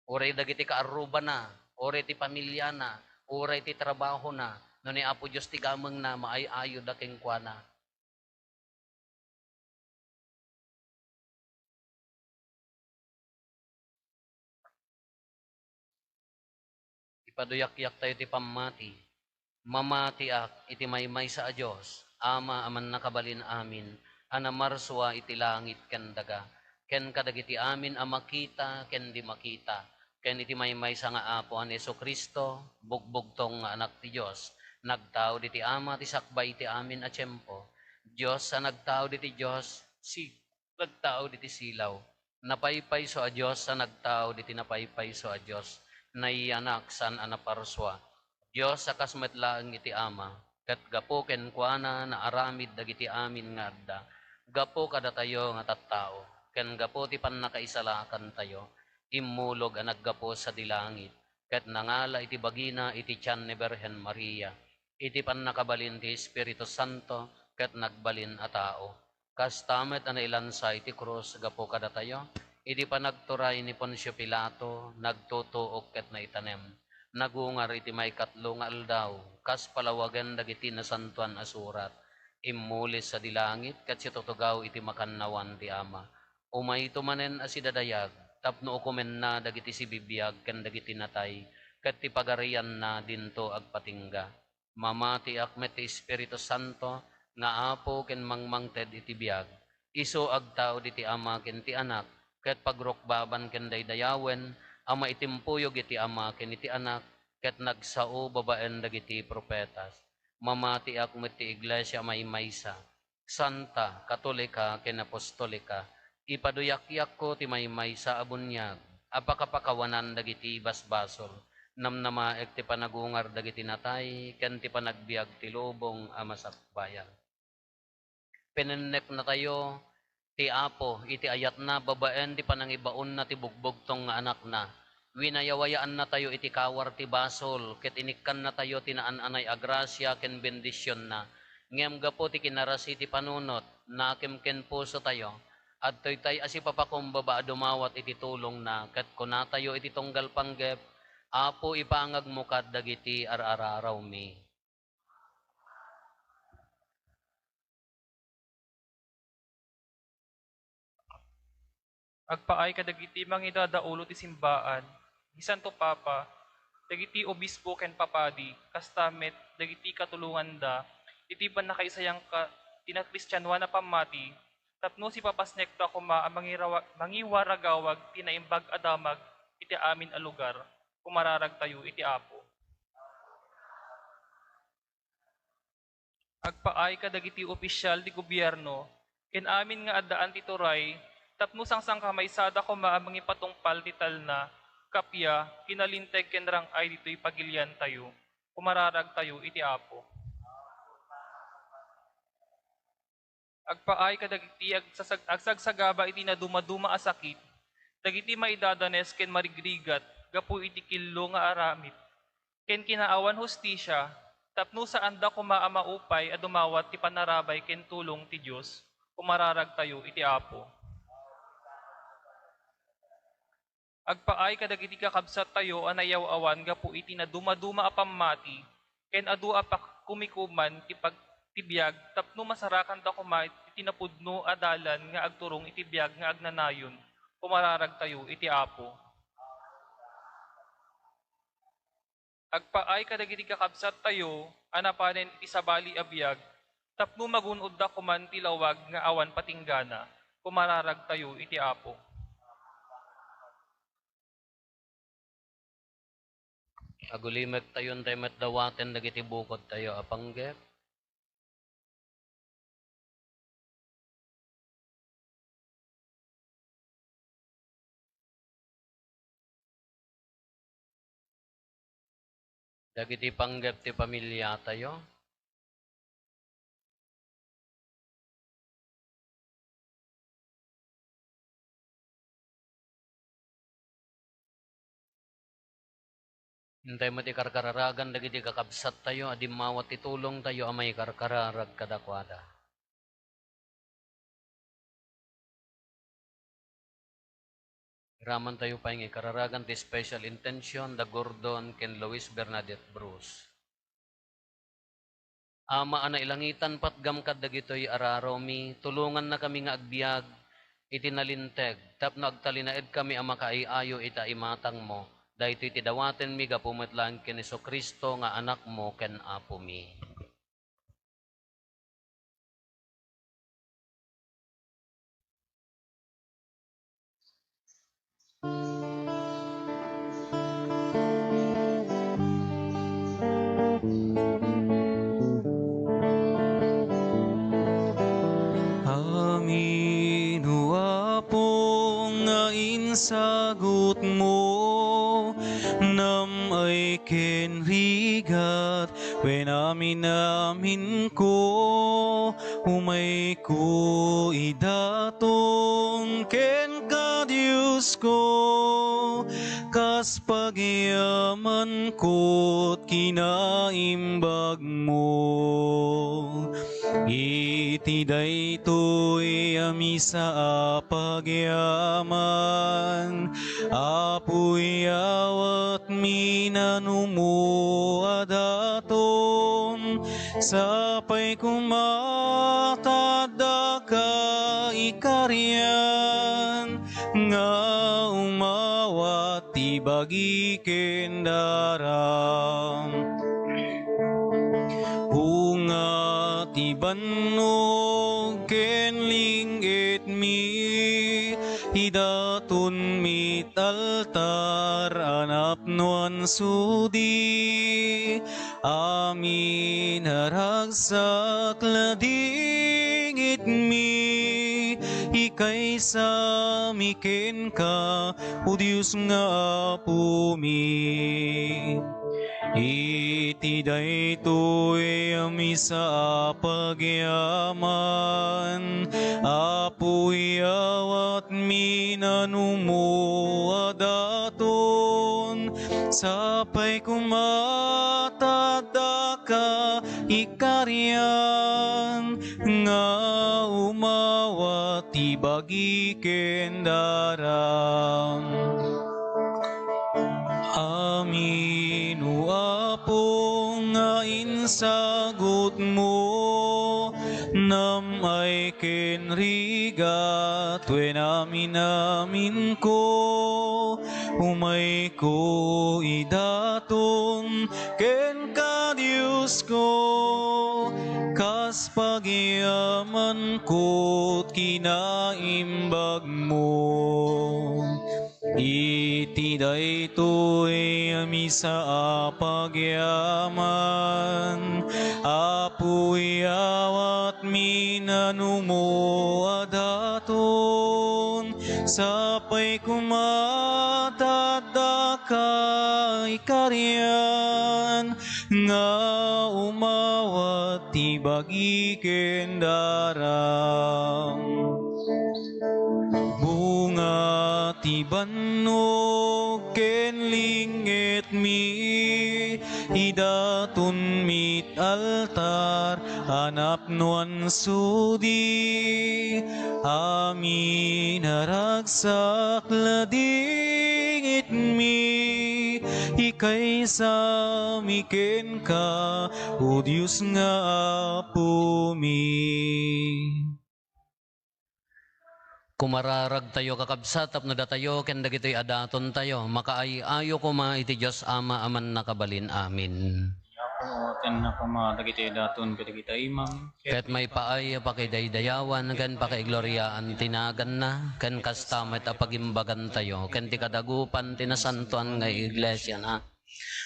Uray dagiti kaarrubana, uray ti pamiliana, uray ti trabahona, no ni Apo Dios ti gamengna, maay-ayoda kenkuana. Ipaduyakyaktayo ti pammati. Mamatiak iti maymaysa a Dios, Ama a mannakabalin amin, a namarsua iti langit ken daga, ken kadagiti amin a makita ken di makita, ken iti maymaysa nga Apo a ni Jesu-Cristo, bugbugtong nga Anak ti Dios, nagtaud iti Ama ti sakbay iti amin a tiempo, Dios a nagtaud iti Dios, si-, nagtaud iti silaw, napaypayso a Dios a nagtaud iti napaypayso a Dios, naiyanak saan a naparsua, Dios a kas met laeng iti Ama, ket gapu kenkuana naaramid dagiti amin nga adda. Gapu kadatayo nga tattao, ken gapu ti pannakaisalakantayo, immulog a naggapu sadi langit, ket nangala iti bagina iti tian ni Birhen Maria, iti pannakabalin ti Espiritu Santo, ket nagbalin a tao. Kasta met a nailansa iti krus gapu kadatayo, idi panagturay ni Poncio Pilato, nagtutuok ket naitanem. Nagungar iti maikatlo nga aldaw, kas palawagen dagiti Nasantoan a Surat, immulis sadi langit ket situtugaw iti makannawan ti Ama. Umayto manen a sidadayag tapno ukomenna dagiti sibibiag ken dagiti natay, ket ti pagarianna dinto agpatingga. Mamatiak met ti Espiritu Santo nga Apo ken mangmangted iti biag. Isu agtaud iti Ama ken ti Anak, ket pagrukbaban ken daydayawen a maitimpuyog iti Ama ken iti Anak, ket nagsao babaen dagiti profetas. Mamatiak met ti Iglesia a maymaysa, santa, katolika, ken apostolika. Ipaduyakyakko ti maymaysa a buniag a pakapakawanan dagiti basbasol. Namnamaek ti panagungar dagiti natay ken ti panagbiag ti lubong a masakbayan. Pinenneknatayo ti Apo iti ayatna babaen ti panangibaonna ti bugbugtong nga Anakna. Winayawayaannatayo iti kawar ti basol ket inikkannatayo ti naan-anay a grasia ken bendisionna. Ngem gapu ti kinarasi ti panunot, nakem ken pusotayo, adtoytay a sipapakumbaba a dumawat iti tulongna ket kunatayo iti tunggal panggep, Apo, ipangagmo kad dagiti ar-ararawmi. Agpaay kadagiti mangidadaulo ti simbaan, ni Santo Papa, dagiti obispo ken papadi, kasta met dagiti katulonganda iti pannakaisayangka ti nakristianoan a pammati, tapno sipapasnekda koma a mangirawa-, mangiwaragawag ti naimbag a damag iti amin a lugar. Kumararagtayo iti Apo. Agpaay kadagiti ofisial ti gobierno ken amin nga addaan ti turay tapno sangsangkamaysada koma a mangipatungpal ti talna, kappia, kinalinteg ken rang-ay ditoy pagiliantayo. Kumararagtayo iti Apo. Agpaay kadagiti agsasag-, agsagsagaba iti nadumaduma a sakit, dagiti maidadanes ken marigrigat gapu iti killo nga aramid, ken kinaawan hostisia, tapno saanda koma a maupay a dumawat ti panarabay ken tulong ti Dios. Kumararagtayo iti Apo. Agpaay kadagiti kakabsattayo a naiyaw-awan gapu iti nadumaduma a pammati, ken adu a pakumikuman ti pag-, ti biag tapno masarakanda koma iti napudno a dalan nga agturong iti biag nga agnanayon. Kumararagtayo iti Apo. Agpaay kadagiti kakabsattayo a napanen iti sabali a biag tapno magun-odda koman ti lawag nga awan patinggana. Kumararagtayo iti Apo. Agulimektayo intay met dawaten dagiti bukodtayo a panggep. Dagiti panggep ti pamiliatayo. Intay met ikarkararagan dagiti kakabsattayo a dimmawat ti tulongtayo a maikarkararag kadakuada. Iramantayo pay nga ikararagan ti special intention da Gordon ken Luis Bernadette Bruce. Ama a nailangitan, patgam kad dagitoy ararawmi, tulongannakami nga agbiag iti nalinteg tapno agtalinaedkami a makaay-ayo ita imatangmo. Daytoy ti dawatenmi gapu met laeng ken Jesu-Cristo nga Anakmo ken Apomi. Amin, O Apo, nga insagutmo, nam-ay ken rigat, wen amin-aminko, umayko idaton kenka, Diosko, kas pagyamanko kinaimbagmo. Iti daytoy a misa a pagyaman, Apo, iyawatmi nanumo a daton, sapay koma ta addaka ikarian nga umawat ti bagi ken daram. Bunga ti bannog ken ling-itmi, idatonmi altar a napnoan sudi. Amin a ragsak, ladingitmi, ikaysami kenka, O Dios nga Apomi. Iti daytoy a misa a pagyaman, Apo, iyawatmi nanumo a daton, sapay koma ta addaka ikarian nga umawat ti bagi ken daram. Amin, O Apo, nga insagutmo, nam-ay ken rigat, wen amin-aminko, umayko idaton kenka, Diosko, kas pagyamanko kinaimbagmo. Iti daytoy a misa a pagyaman, Apo, iyawatmi nanumo a daton, sapay koma ta addaka ikarian nga umawat ti bagi ken daram. Bunga ti bannog ken ling-itmi, idatonmit altar a napnoan sudi. Amin a ragsak, ladingitmi, ikaysami kenka, O Dios nga Apomi. Kumararagtayo, kakabsat, tapno datayo ken dagitoy a datontayo makaay-ayo koma iti Dios Ama a Mannakabalin. Amin. Apo, awatenna koma dagitoy a daton kadagita imam. Ket maipaay a pakidaydayawan ken pakaigloriaan ti naganna, ken kasta met a pagimbagantayo ken ti kadagupan ti nasantoan nga iglesiana.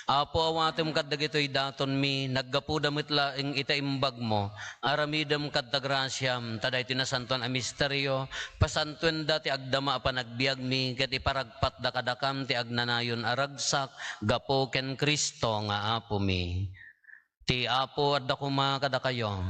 Apo, awatem kad dagitoy datonmi, naggapuda met laeng iti imbagmo. Aramidem kad ta grasiam, ta daytoy nasantoan a misterio, pasantuenda ti agdama a panagbiagmi, ket iparagpatda kadakam ti agnanayon a ragsak gapu ken Cristo nga Apomi. Ti Apo adda koma kadakayo.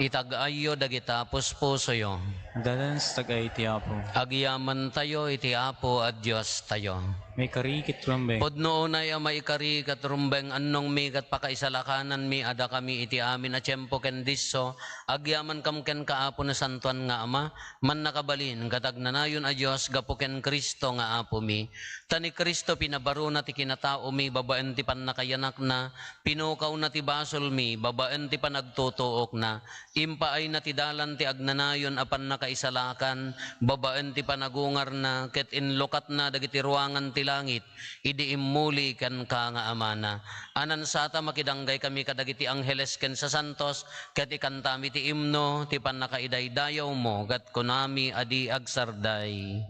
Itag-ayyo dagita puspusoyo. Dadan sa tag-ay ti Apo. Agyamantayo iti Apo a Diostayo. Maikari ket rumbeng. Pudno unay a maikari ket rumbeng, annongmi ket pakaisalakananmi a dakami iti amin a tiempo ken disso, agyamankam kenka, Apo, nasantoan nga Ama, mannakabalin ket agnanayon a Dios gapu ken Cristo nga Apomi. Ta ni Cristo pinabaruna ti kinataomi babaen ti pannakayanakna, pinukawna ti basolmi babaen ti panagtutuokna, impaayna ti dalan ti agnanayon a pannakaisalakan babaen ti panagungarna, ket inlukatna dagiti ruangan ti langit idi immuli kenka nga Amana. Anansata, makidanggay kami kadagiti angheles ken sasantos, ket ikantami ti imno ti pannakaidaydayawmo, ket kunami a di agsarday.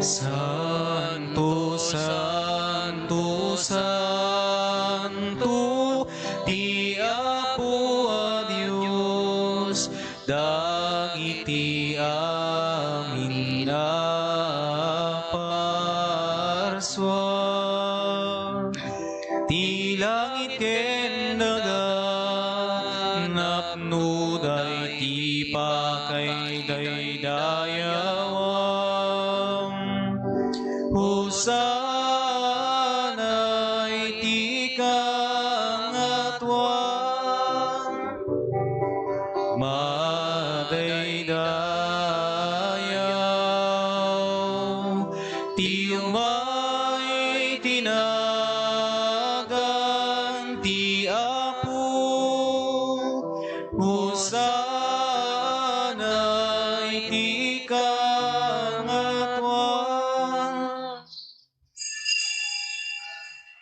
Santo, santo, santo, ti Apo a Dios, dagiti amin a parsua. Ti langit ken daga, napnoda iti pakaidaydayawan. Hosanna iti kangatoan. Madaydayaw ti umay ti nagan ti Apo. Hosanna iti kangatoan.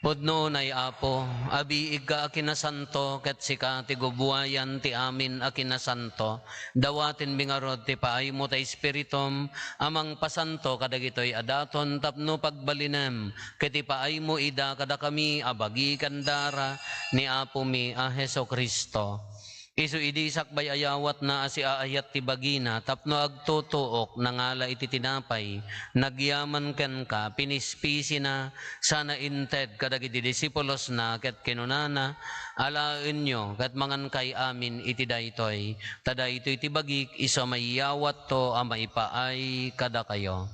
Pudno unay, Apo, abiigka a kinasanto, ket sika ti gubuayan ti amin a kinasanto. Dawatenmi ngarud ti paaymo ta Espiritum a mangpasanto kadagitoy a daton tapno pagbalinem ket ipaaymo ida kadakami a bagi ken dara ni Apomi a Jesu-Cristo. Isu idi sakbay a yawatna a siaayat ti bagina tapno agtutuok, nangala iti tinapay, nagyaman kenka, pinispisina, sana inted kadagiti disipulosna, ket kinunana, "Alaenyo, ket mangankay amin iti daytoy, ta daytoy ti bagik isu a maiyawatto a maipaay kadakayo."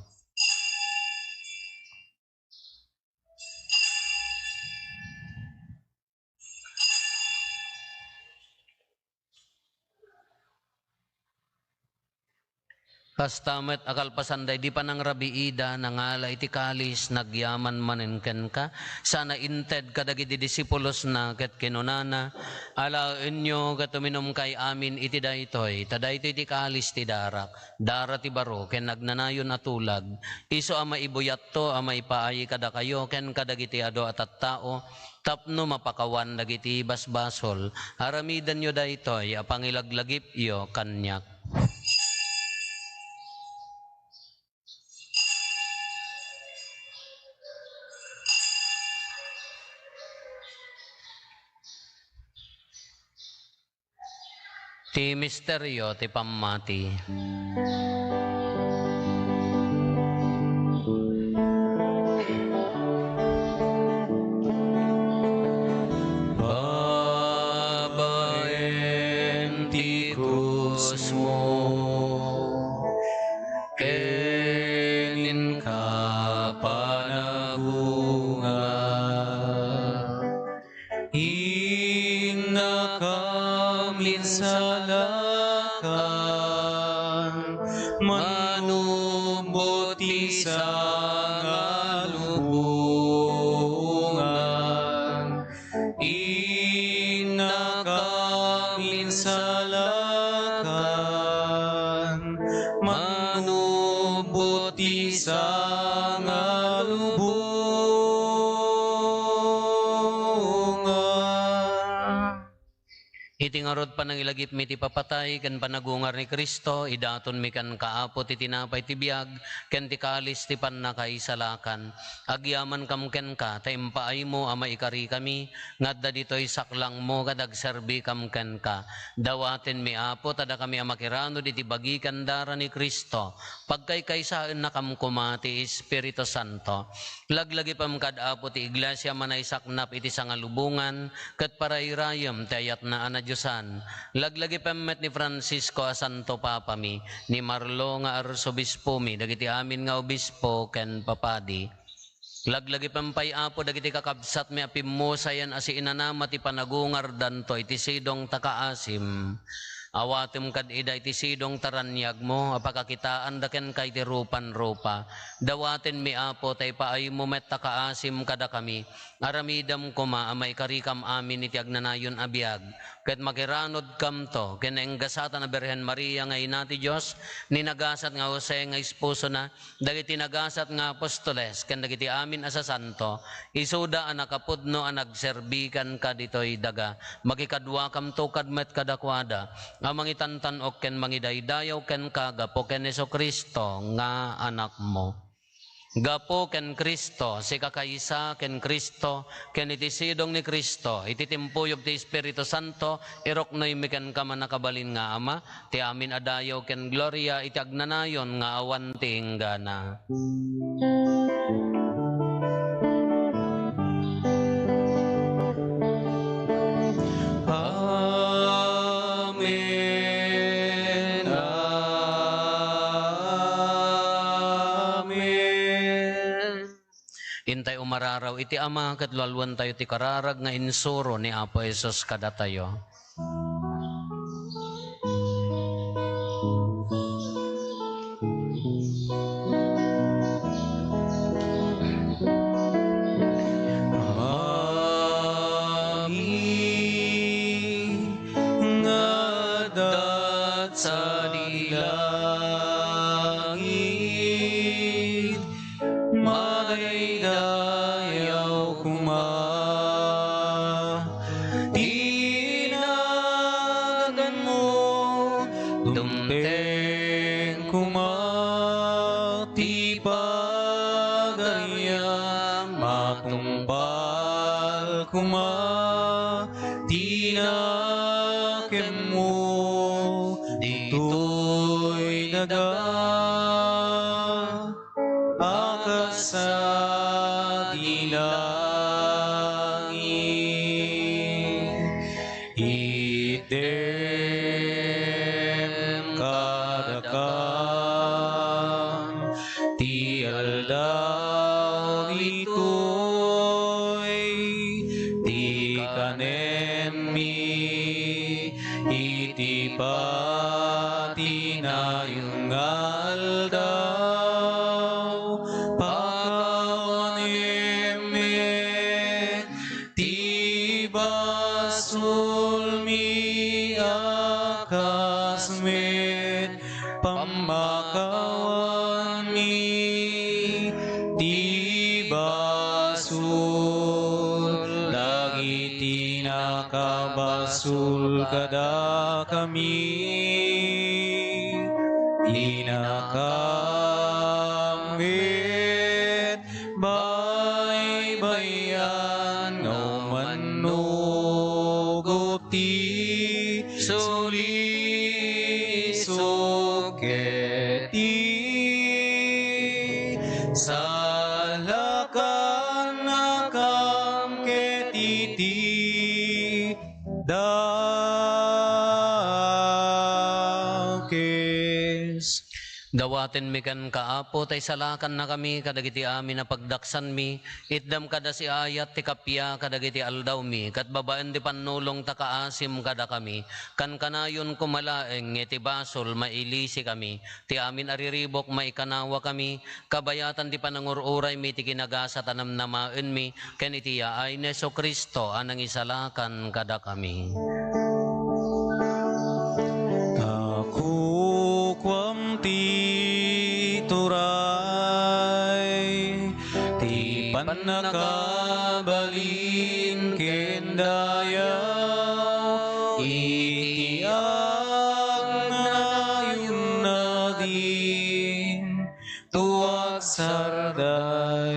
Kasta met a kalpasan daydi panangrabiida, nangala iti kalis, nagyaman manen kenka, sana inted kadagiti disipulosna, ket kinunana, "Alaenyo ket uminumkay amin iti daytoy, ta daytoy ti kalis ti darak, dara ti baro ken agnanayon a tulag, isu a maibuyatto a maipaay kadakayo ken kadagiti adu a tattao, tapno mapakawan dagiti basbasol. Aramidenyo daytoy a pangilaglagipyo kaniak." Ti misterio ti pammati. Babaen ti krusmo ken inka panagungar. Innakam insalakan, manubot ti sangalubongan. Innakam insalakan, manubot ti sangalubongan. Iti ngarud, panangilagipmi ti papatay ken panagungar ni Cristo, idatonmi kenka, Apo, ti tinapay ti biag ken ti kalis ti pannakaisalakan. Agyamankam kenka, ta impaaymo a maikarikami nga adda ditoy saklangmo ket agserbikam kenka. Dawatenmi, Apo, ta dakami a makiranod iti bagi ken dara ni Cristo, pagkaykaysaennakam koma ti Espiritu Santo. Laglagipem kad, Apo, ti iglesia a manaysaknap iti sangalubongan ket parayrayem ti ayatna a nadiosan. Laglagipem met ni Francisco a Santo Papami, ni Marlo nga Arsobispomi, dagiti amin nga obispo ken papadi. Laglagipem pay, Apo, dagiti kakabsatmi a pimmusayan a siinanama ti panagungardanto iti sidong ta kaasim. Awatem kad ida iti sidong ta raniagmo a pakakitaanda kenka iti rupanrupa. Dawatenmi, Apo, ta ipaaymo met ta kaasim kadakami. Aramidem koma a maikarikam amin iti agnanayon a biag, ket makiranodkamto ken naenggasatan a Birhen Maria nga Ina ti Dios, ni nagasat nga Jose nga esposona, dagiti nagasat nga apostoles ken dagiti amin a sasanto, isuda a nakapudno a nagserbi kenka ditoy daga. Makikaduakamto kad met kadakuada a mangitantan-ok ken mangidaydayaw kenka gapu ken Jesu-Cristo nga Anakmo. Gapu ken Cristo, sikakaysa ken Cristo, ken iti sidong ni Cristo, iti timpuyog ti Espiritu Santo, iruknoymi kenka, mannakabalin nga Ama, ti amin a dayaw ken gloria iti agnanayon nga awan ti inggana. Amen. Amen. Intay umararaw iti Ama ket lualuantayo ti kararag nga insuro ni Apo Jesus kadatayo. sadi langit, madaydayaw koma ti naganmo, dumteng koma ti pagariam, matungpal koma ti nakemmo ditoy daga a kas sadi langit. Itdem kadakam ti aldaw ditoy ti kanenmi iti patinayon nga aldaw. Pakawanem met ti basolmi a kas met pammakawanmi ti basol dagiti nakabasol kadakami. Dinakam met baybay-an nga umannugot ti sulisok ket ti salakannakam ket iti dakes. Dawatenmi kenka, Apo, ta isalakannakami kadagiti amin a pagdaksanmi. Itdam kada siaayat ti kappia kadagiti aldawmi, ket babaen ti pannulong ta kaasim kadakami. Kankanayon koma laeng nga iti basol mailisikami. Ti amin a riribuk maikanawakami, kabayatan ti panangur-uraymi iti kinagasat a namnamaenmi, ken iti yaay ni Jesu-Cristo a nangisalakan kadakami. Ta kukuam ti turay, ti pannakabalin ken dayaw, iti agnanayon nadin to agsarday.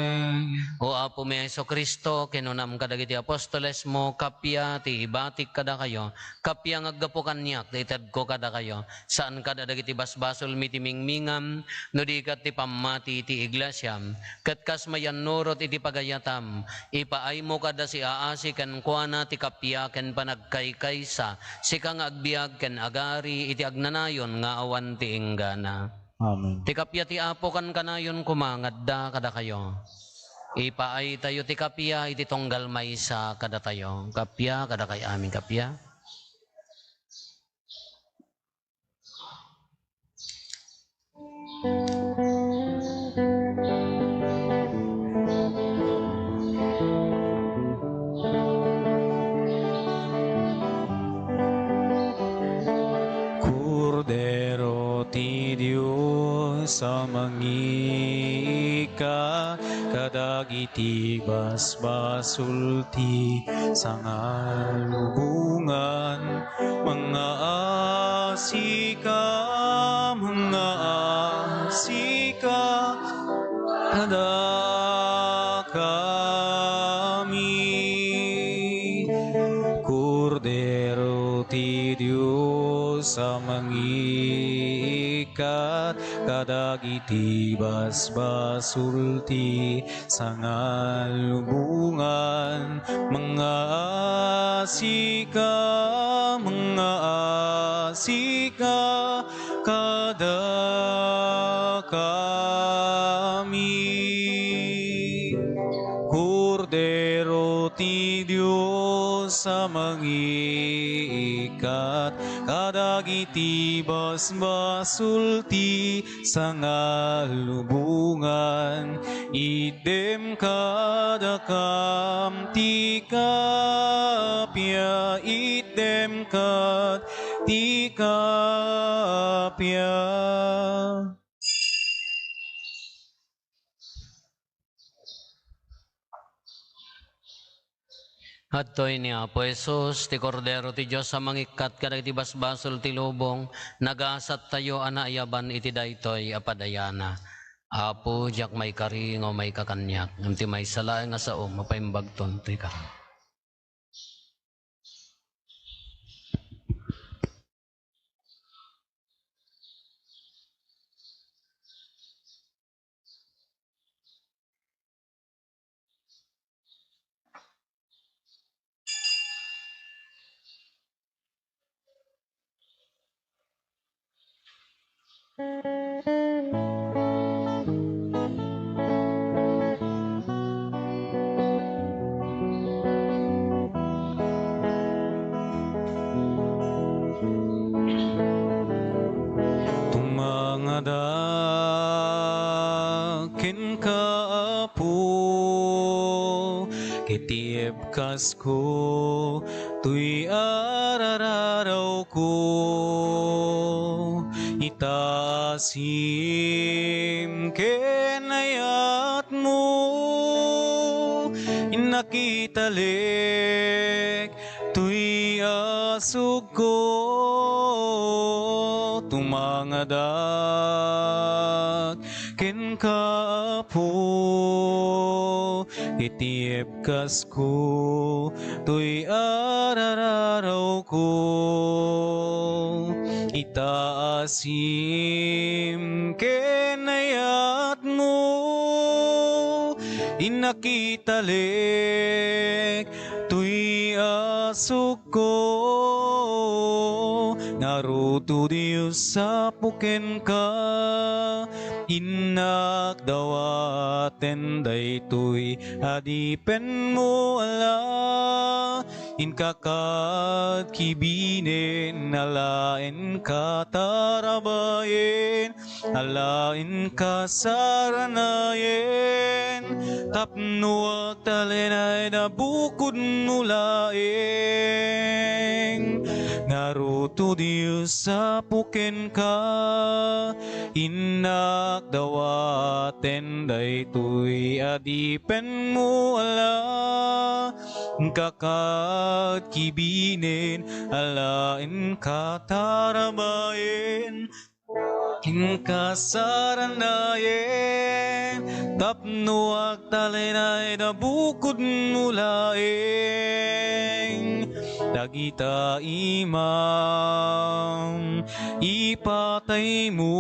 O Apomi a Jesu-Cristo, kinunam kadagiti apostolesmo, kappia ti ibatik kadakayo, kappia nga aggapu kaniak ti itedko kadakayo. Saan kada dagiti basbasolmi ti mingmingam, no di ket ti pammati ti iglesiam. Ket kas mayannurot iti pagayatam, ipaaymo kada siaasi kenkuana ti kappia ken panagkaykaysa, sika nga agbiag ken agari iti agnanayon nga awan ti inggana. Amen. Ti kappia ti Apo kankanayon koma nga adda kadakayo. Ipaaytayo ti kappia iti tunggal maysa kadatayo. Kappia kadakayo amin, kappia. Kordero ti Dios a mangiikkat kadagiti basbasol ti sangalubongan, mangaasika, mangaasika kadakami. Kordero ti Dios a mangiikkat kadagiti basbasol ti sangalubongan, mangaasika, mangaasika kadakami. Kordero ti Dios a mangiikkat kadagiti basbasol ti sangalubongan, itdem kadakam ti kappia, itdem kad ti ka pia. Adtoy ni Apo Jesus, ti Kordero ti Dios a mangikkat kadagiti basbasol ti lubong, nagasattayo a naayaban iti daytoy a padayana. Apo, diak maikari nga maikakaniak, ngem ti maysa laeng nga sao, mapaimbagton ti ka. Tumangadak kenka, Apo, ket ibkasko toy arararawko. Itaasim ken ayatmo, innak italek toy asugko. Tumangadak kenka, Apo, iti ibkasko toy arararawko. Itaasim ken ayatmo, innak italek toy asugko. Ngarud, O Dios, apo kenka, innak dawaten daytoy adipenmo, ala, inka kad kibinen, ala, inka tarabayen, ala, inka saranayen, tapno agtalinaed a bukodmo laeng. Ngarud, O Dios, apo kenka, innak dawaten daytoy adipenmo, ala, inka kad kibinen, ala, inka tarabayen, inka saranayen, tapno agtalinaed a bukodmo laeng. Dagita imam, ipataymo,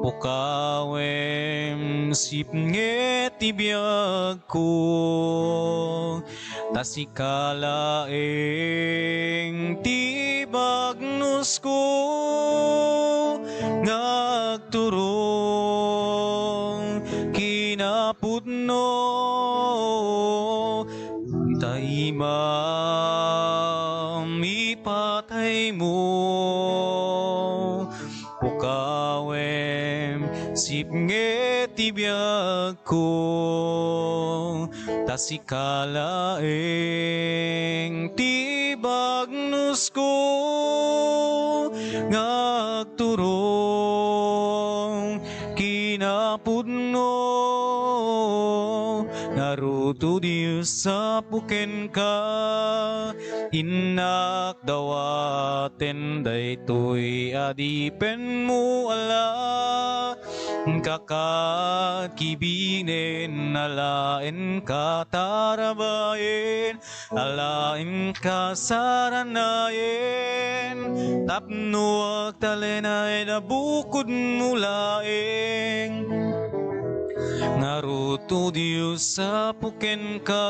pukawem, sipnget ti biagko. Ta sika laeng ti bagnusko nga agturong kinapudno. Ta imam, ipataymo, pukawem, sipnget ti biagko. Ta sika laeng ti bagnusko nga agturong kinapudno. Ngarud, O Dios, apo kenka, innak dawaten daytoy adipenmo, ala, inka kad kibinen, ala, inka tarabayen, ala, inka saranayen, tapno agtalinaed a bukodmo laeng. Ngarud, O Dios, apo kenka,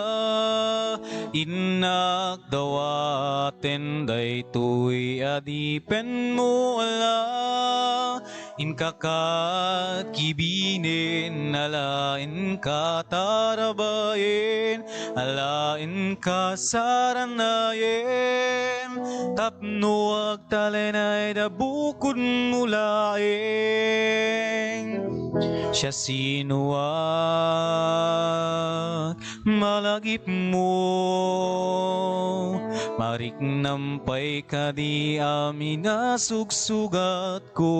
innak dawaten daytoy adipenmo, ala, inka kad kibinen, ala, inka tarabayen, ala, inka saranayen, Tapno agtalinaed a bukodmo laeng. Siasinoak, malagipmo, mariknam pay kadi amin a sugsugatko.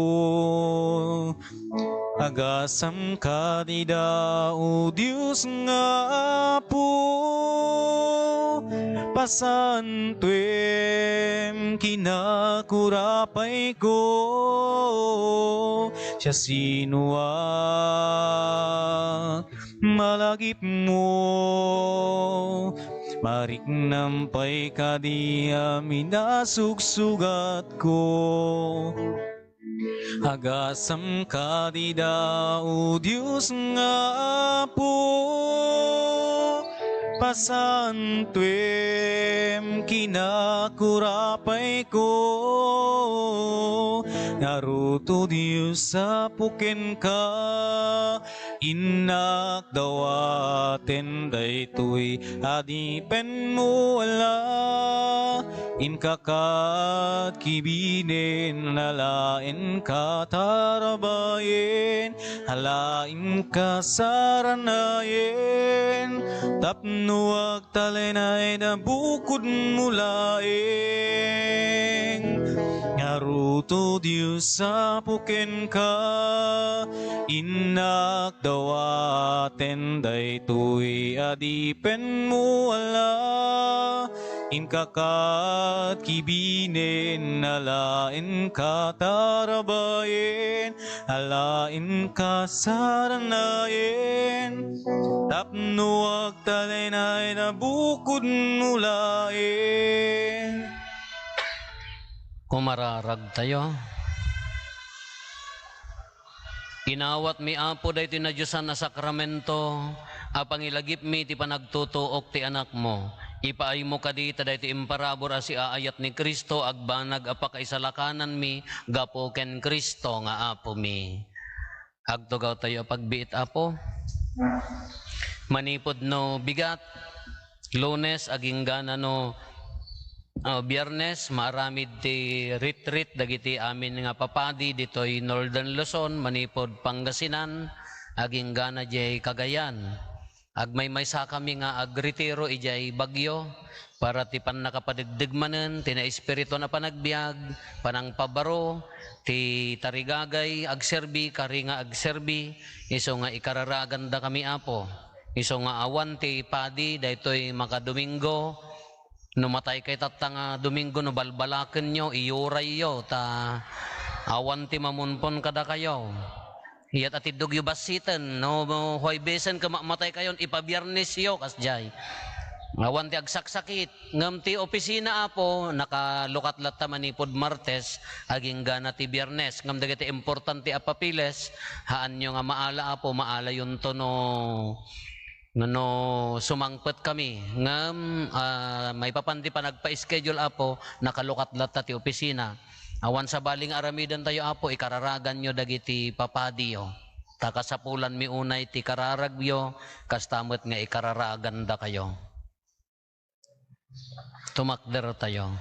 Agasam kadi da, O Dios nga Apo, pasantuem, kinakurapayko. Siasinoak, malagipmo, mariknam pay kadi amin a sugsugatko. Agasam kadi da, O Dios nga Apo, pasantuem, kinakurapayko. Ngarud, O Dios, Apo, kenka, innak dawaten daytoy adipenmo, ala, inka ket kibinen, ala, inka tarabayen, ala, inka saranayen, tapno agtalinaed a bukodmo laeng. Ngarud, O Dios, Apo, kenka, innak dawaten daytoy adipenmo, ala, inka ket kibinen, ala, inka tarabayen, ala, inka saranayen, tapno agtalinaed a bukodmo laeng. Kumararagtayo. Inawatmi, Apo, daytoy nadiosan a sakramento a pangilagipmi ti panagtutuok ti Anakmo. Ipaaymo kadi ta daytoy imparabur a siaayat ni Cristo agbanag a pakaisalakananmi gapu ken Cristo nga Apomi. Agtugawtayo a pagbiit, Apo. Manipud no bigat, Lunes, agingga no, ah, Biyernes, maaramid ti retreat dagiti amin nga papadi ditoy Northern Luzon, manipud Pangasinan, agingga na diay Cagayan. Agmaymaysakami nga agretiro idiay Baguio para ti pannakapadegdeg manen ti naespirituan a panagbiag, panangpabaro, ti tarigagay, agserbi, kari nga agserbi, isu nga ikararagandakami, Apo. Isu nga awan ti padi daytoy makadomingo, no matay kay tatta nga Domingo, no balbalakenyo, iyurayyo, ta awan ti mamunpon kadakayo. Iyat a tiddogyo bassiten, no, no Huwebesen ket mamatay kayon, ipabiernesyo, kasdiay. Awan ti agsaksakit. Ngem ti opisina, Apo, nakalukat latta manipud Martes, aginggana ti Biernes. Ngem dagiti importante a papeles, haanyo nga maala, Apo, maalayonto no, no sumangpetkami. Ngem, ah, maipapan ti panagpa-schedule, Apo, nakalukat latta ti opisina. Awan sabali nga aramidentayo, Apo, ikararaganyo dagiti papadiyo. Ta kasapulanmi unay ti kararagyo, kasta met nga ikararagandakayo. Tumakdertayo.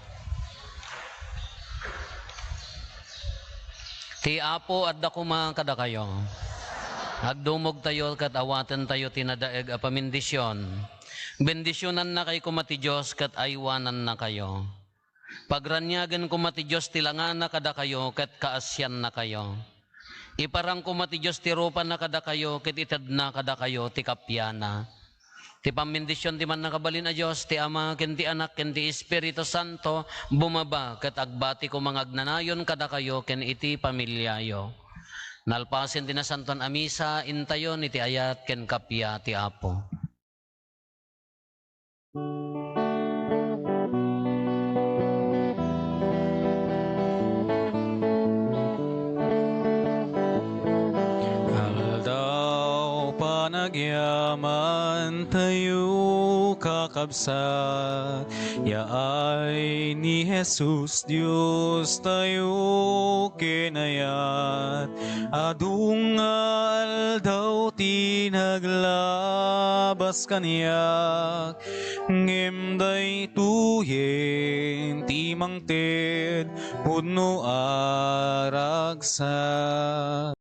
Ti Apo adda koma kadakayo. Agdumogtayo ket awatentayo ti nadaeg a pamendisyon. Bendisionannakayo koma ti Dios ket aywanannakayo. Pagraniagen koma ti Dios ti langana kadakayo ket kaasiannakayo. Iparang koma ti Dios ti rupana kadakayo ket itedna kadakayo ti kapiana. Ti pammendision ti Mannakabalin a Dios, ti Ama, ken ti Anak, ken ti Espiritu Santo, bumaba ket agbati koma nga agnanayon kadakayo ken iti familiayo. Nalpasen ti Nasantoan a Misa, intayon iti ayat ken kappia ti Apo. Aldaw panagyamantayo, kaka- kabsat, yaay ni Jesus Diostayo ken ayat. Adu nga aldaw ti naglabas kaniak, ngem daytoyen ti mangted pudno a ragsak.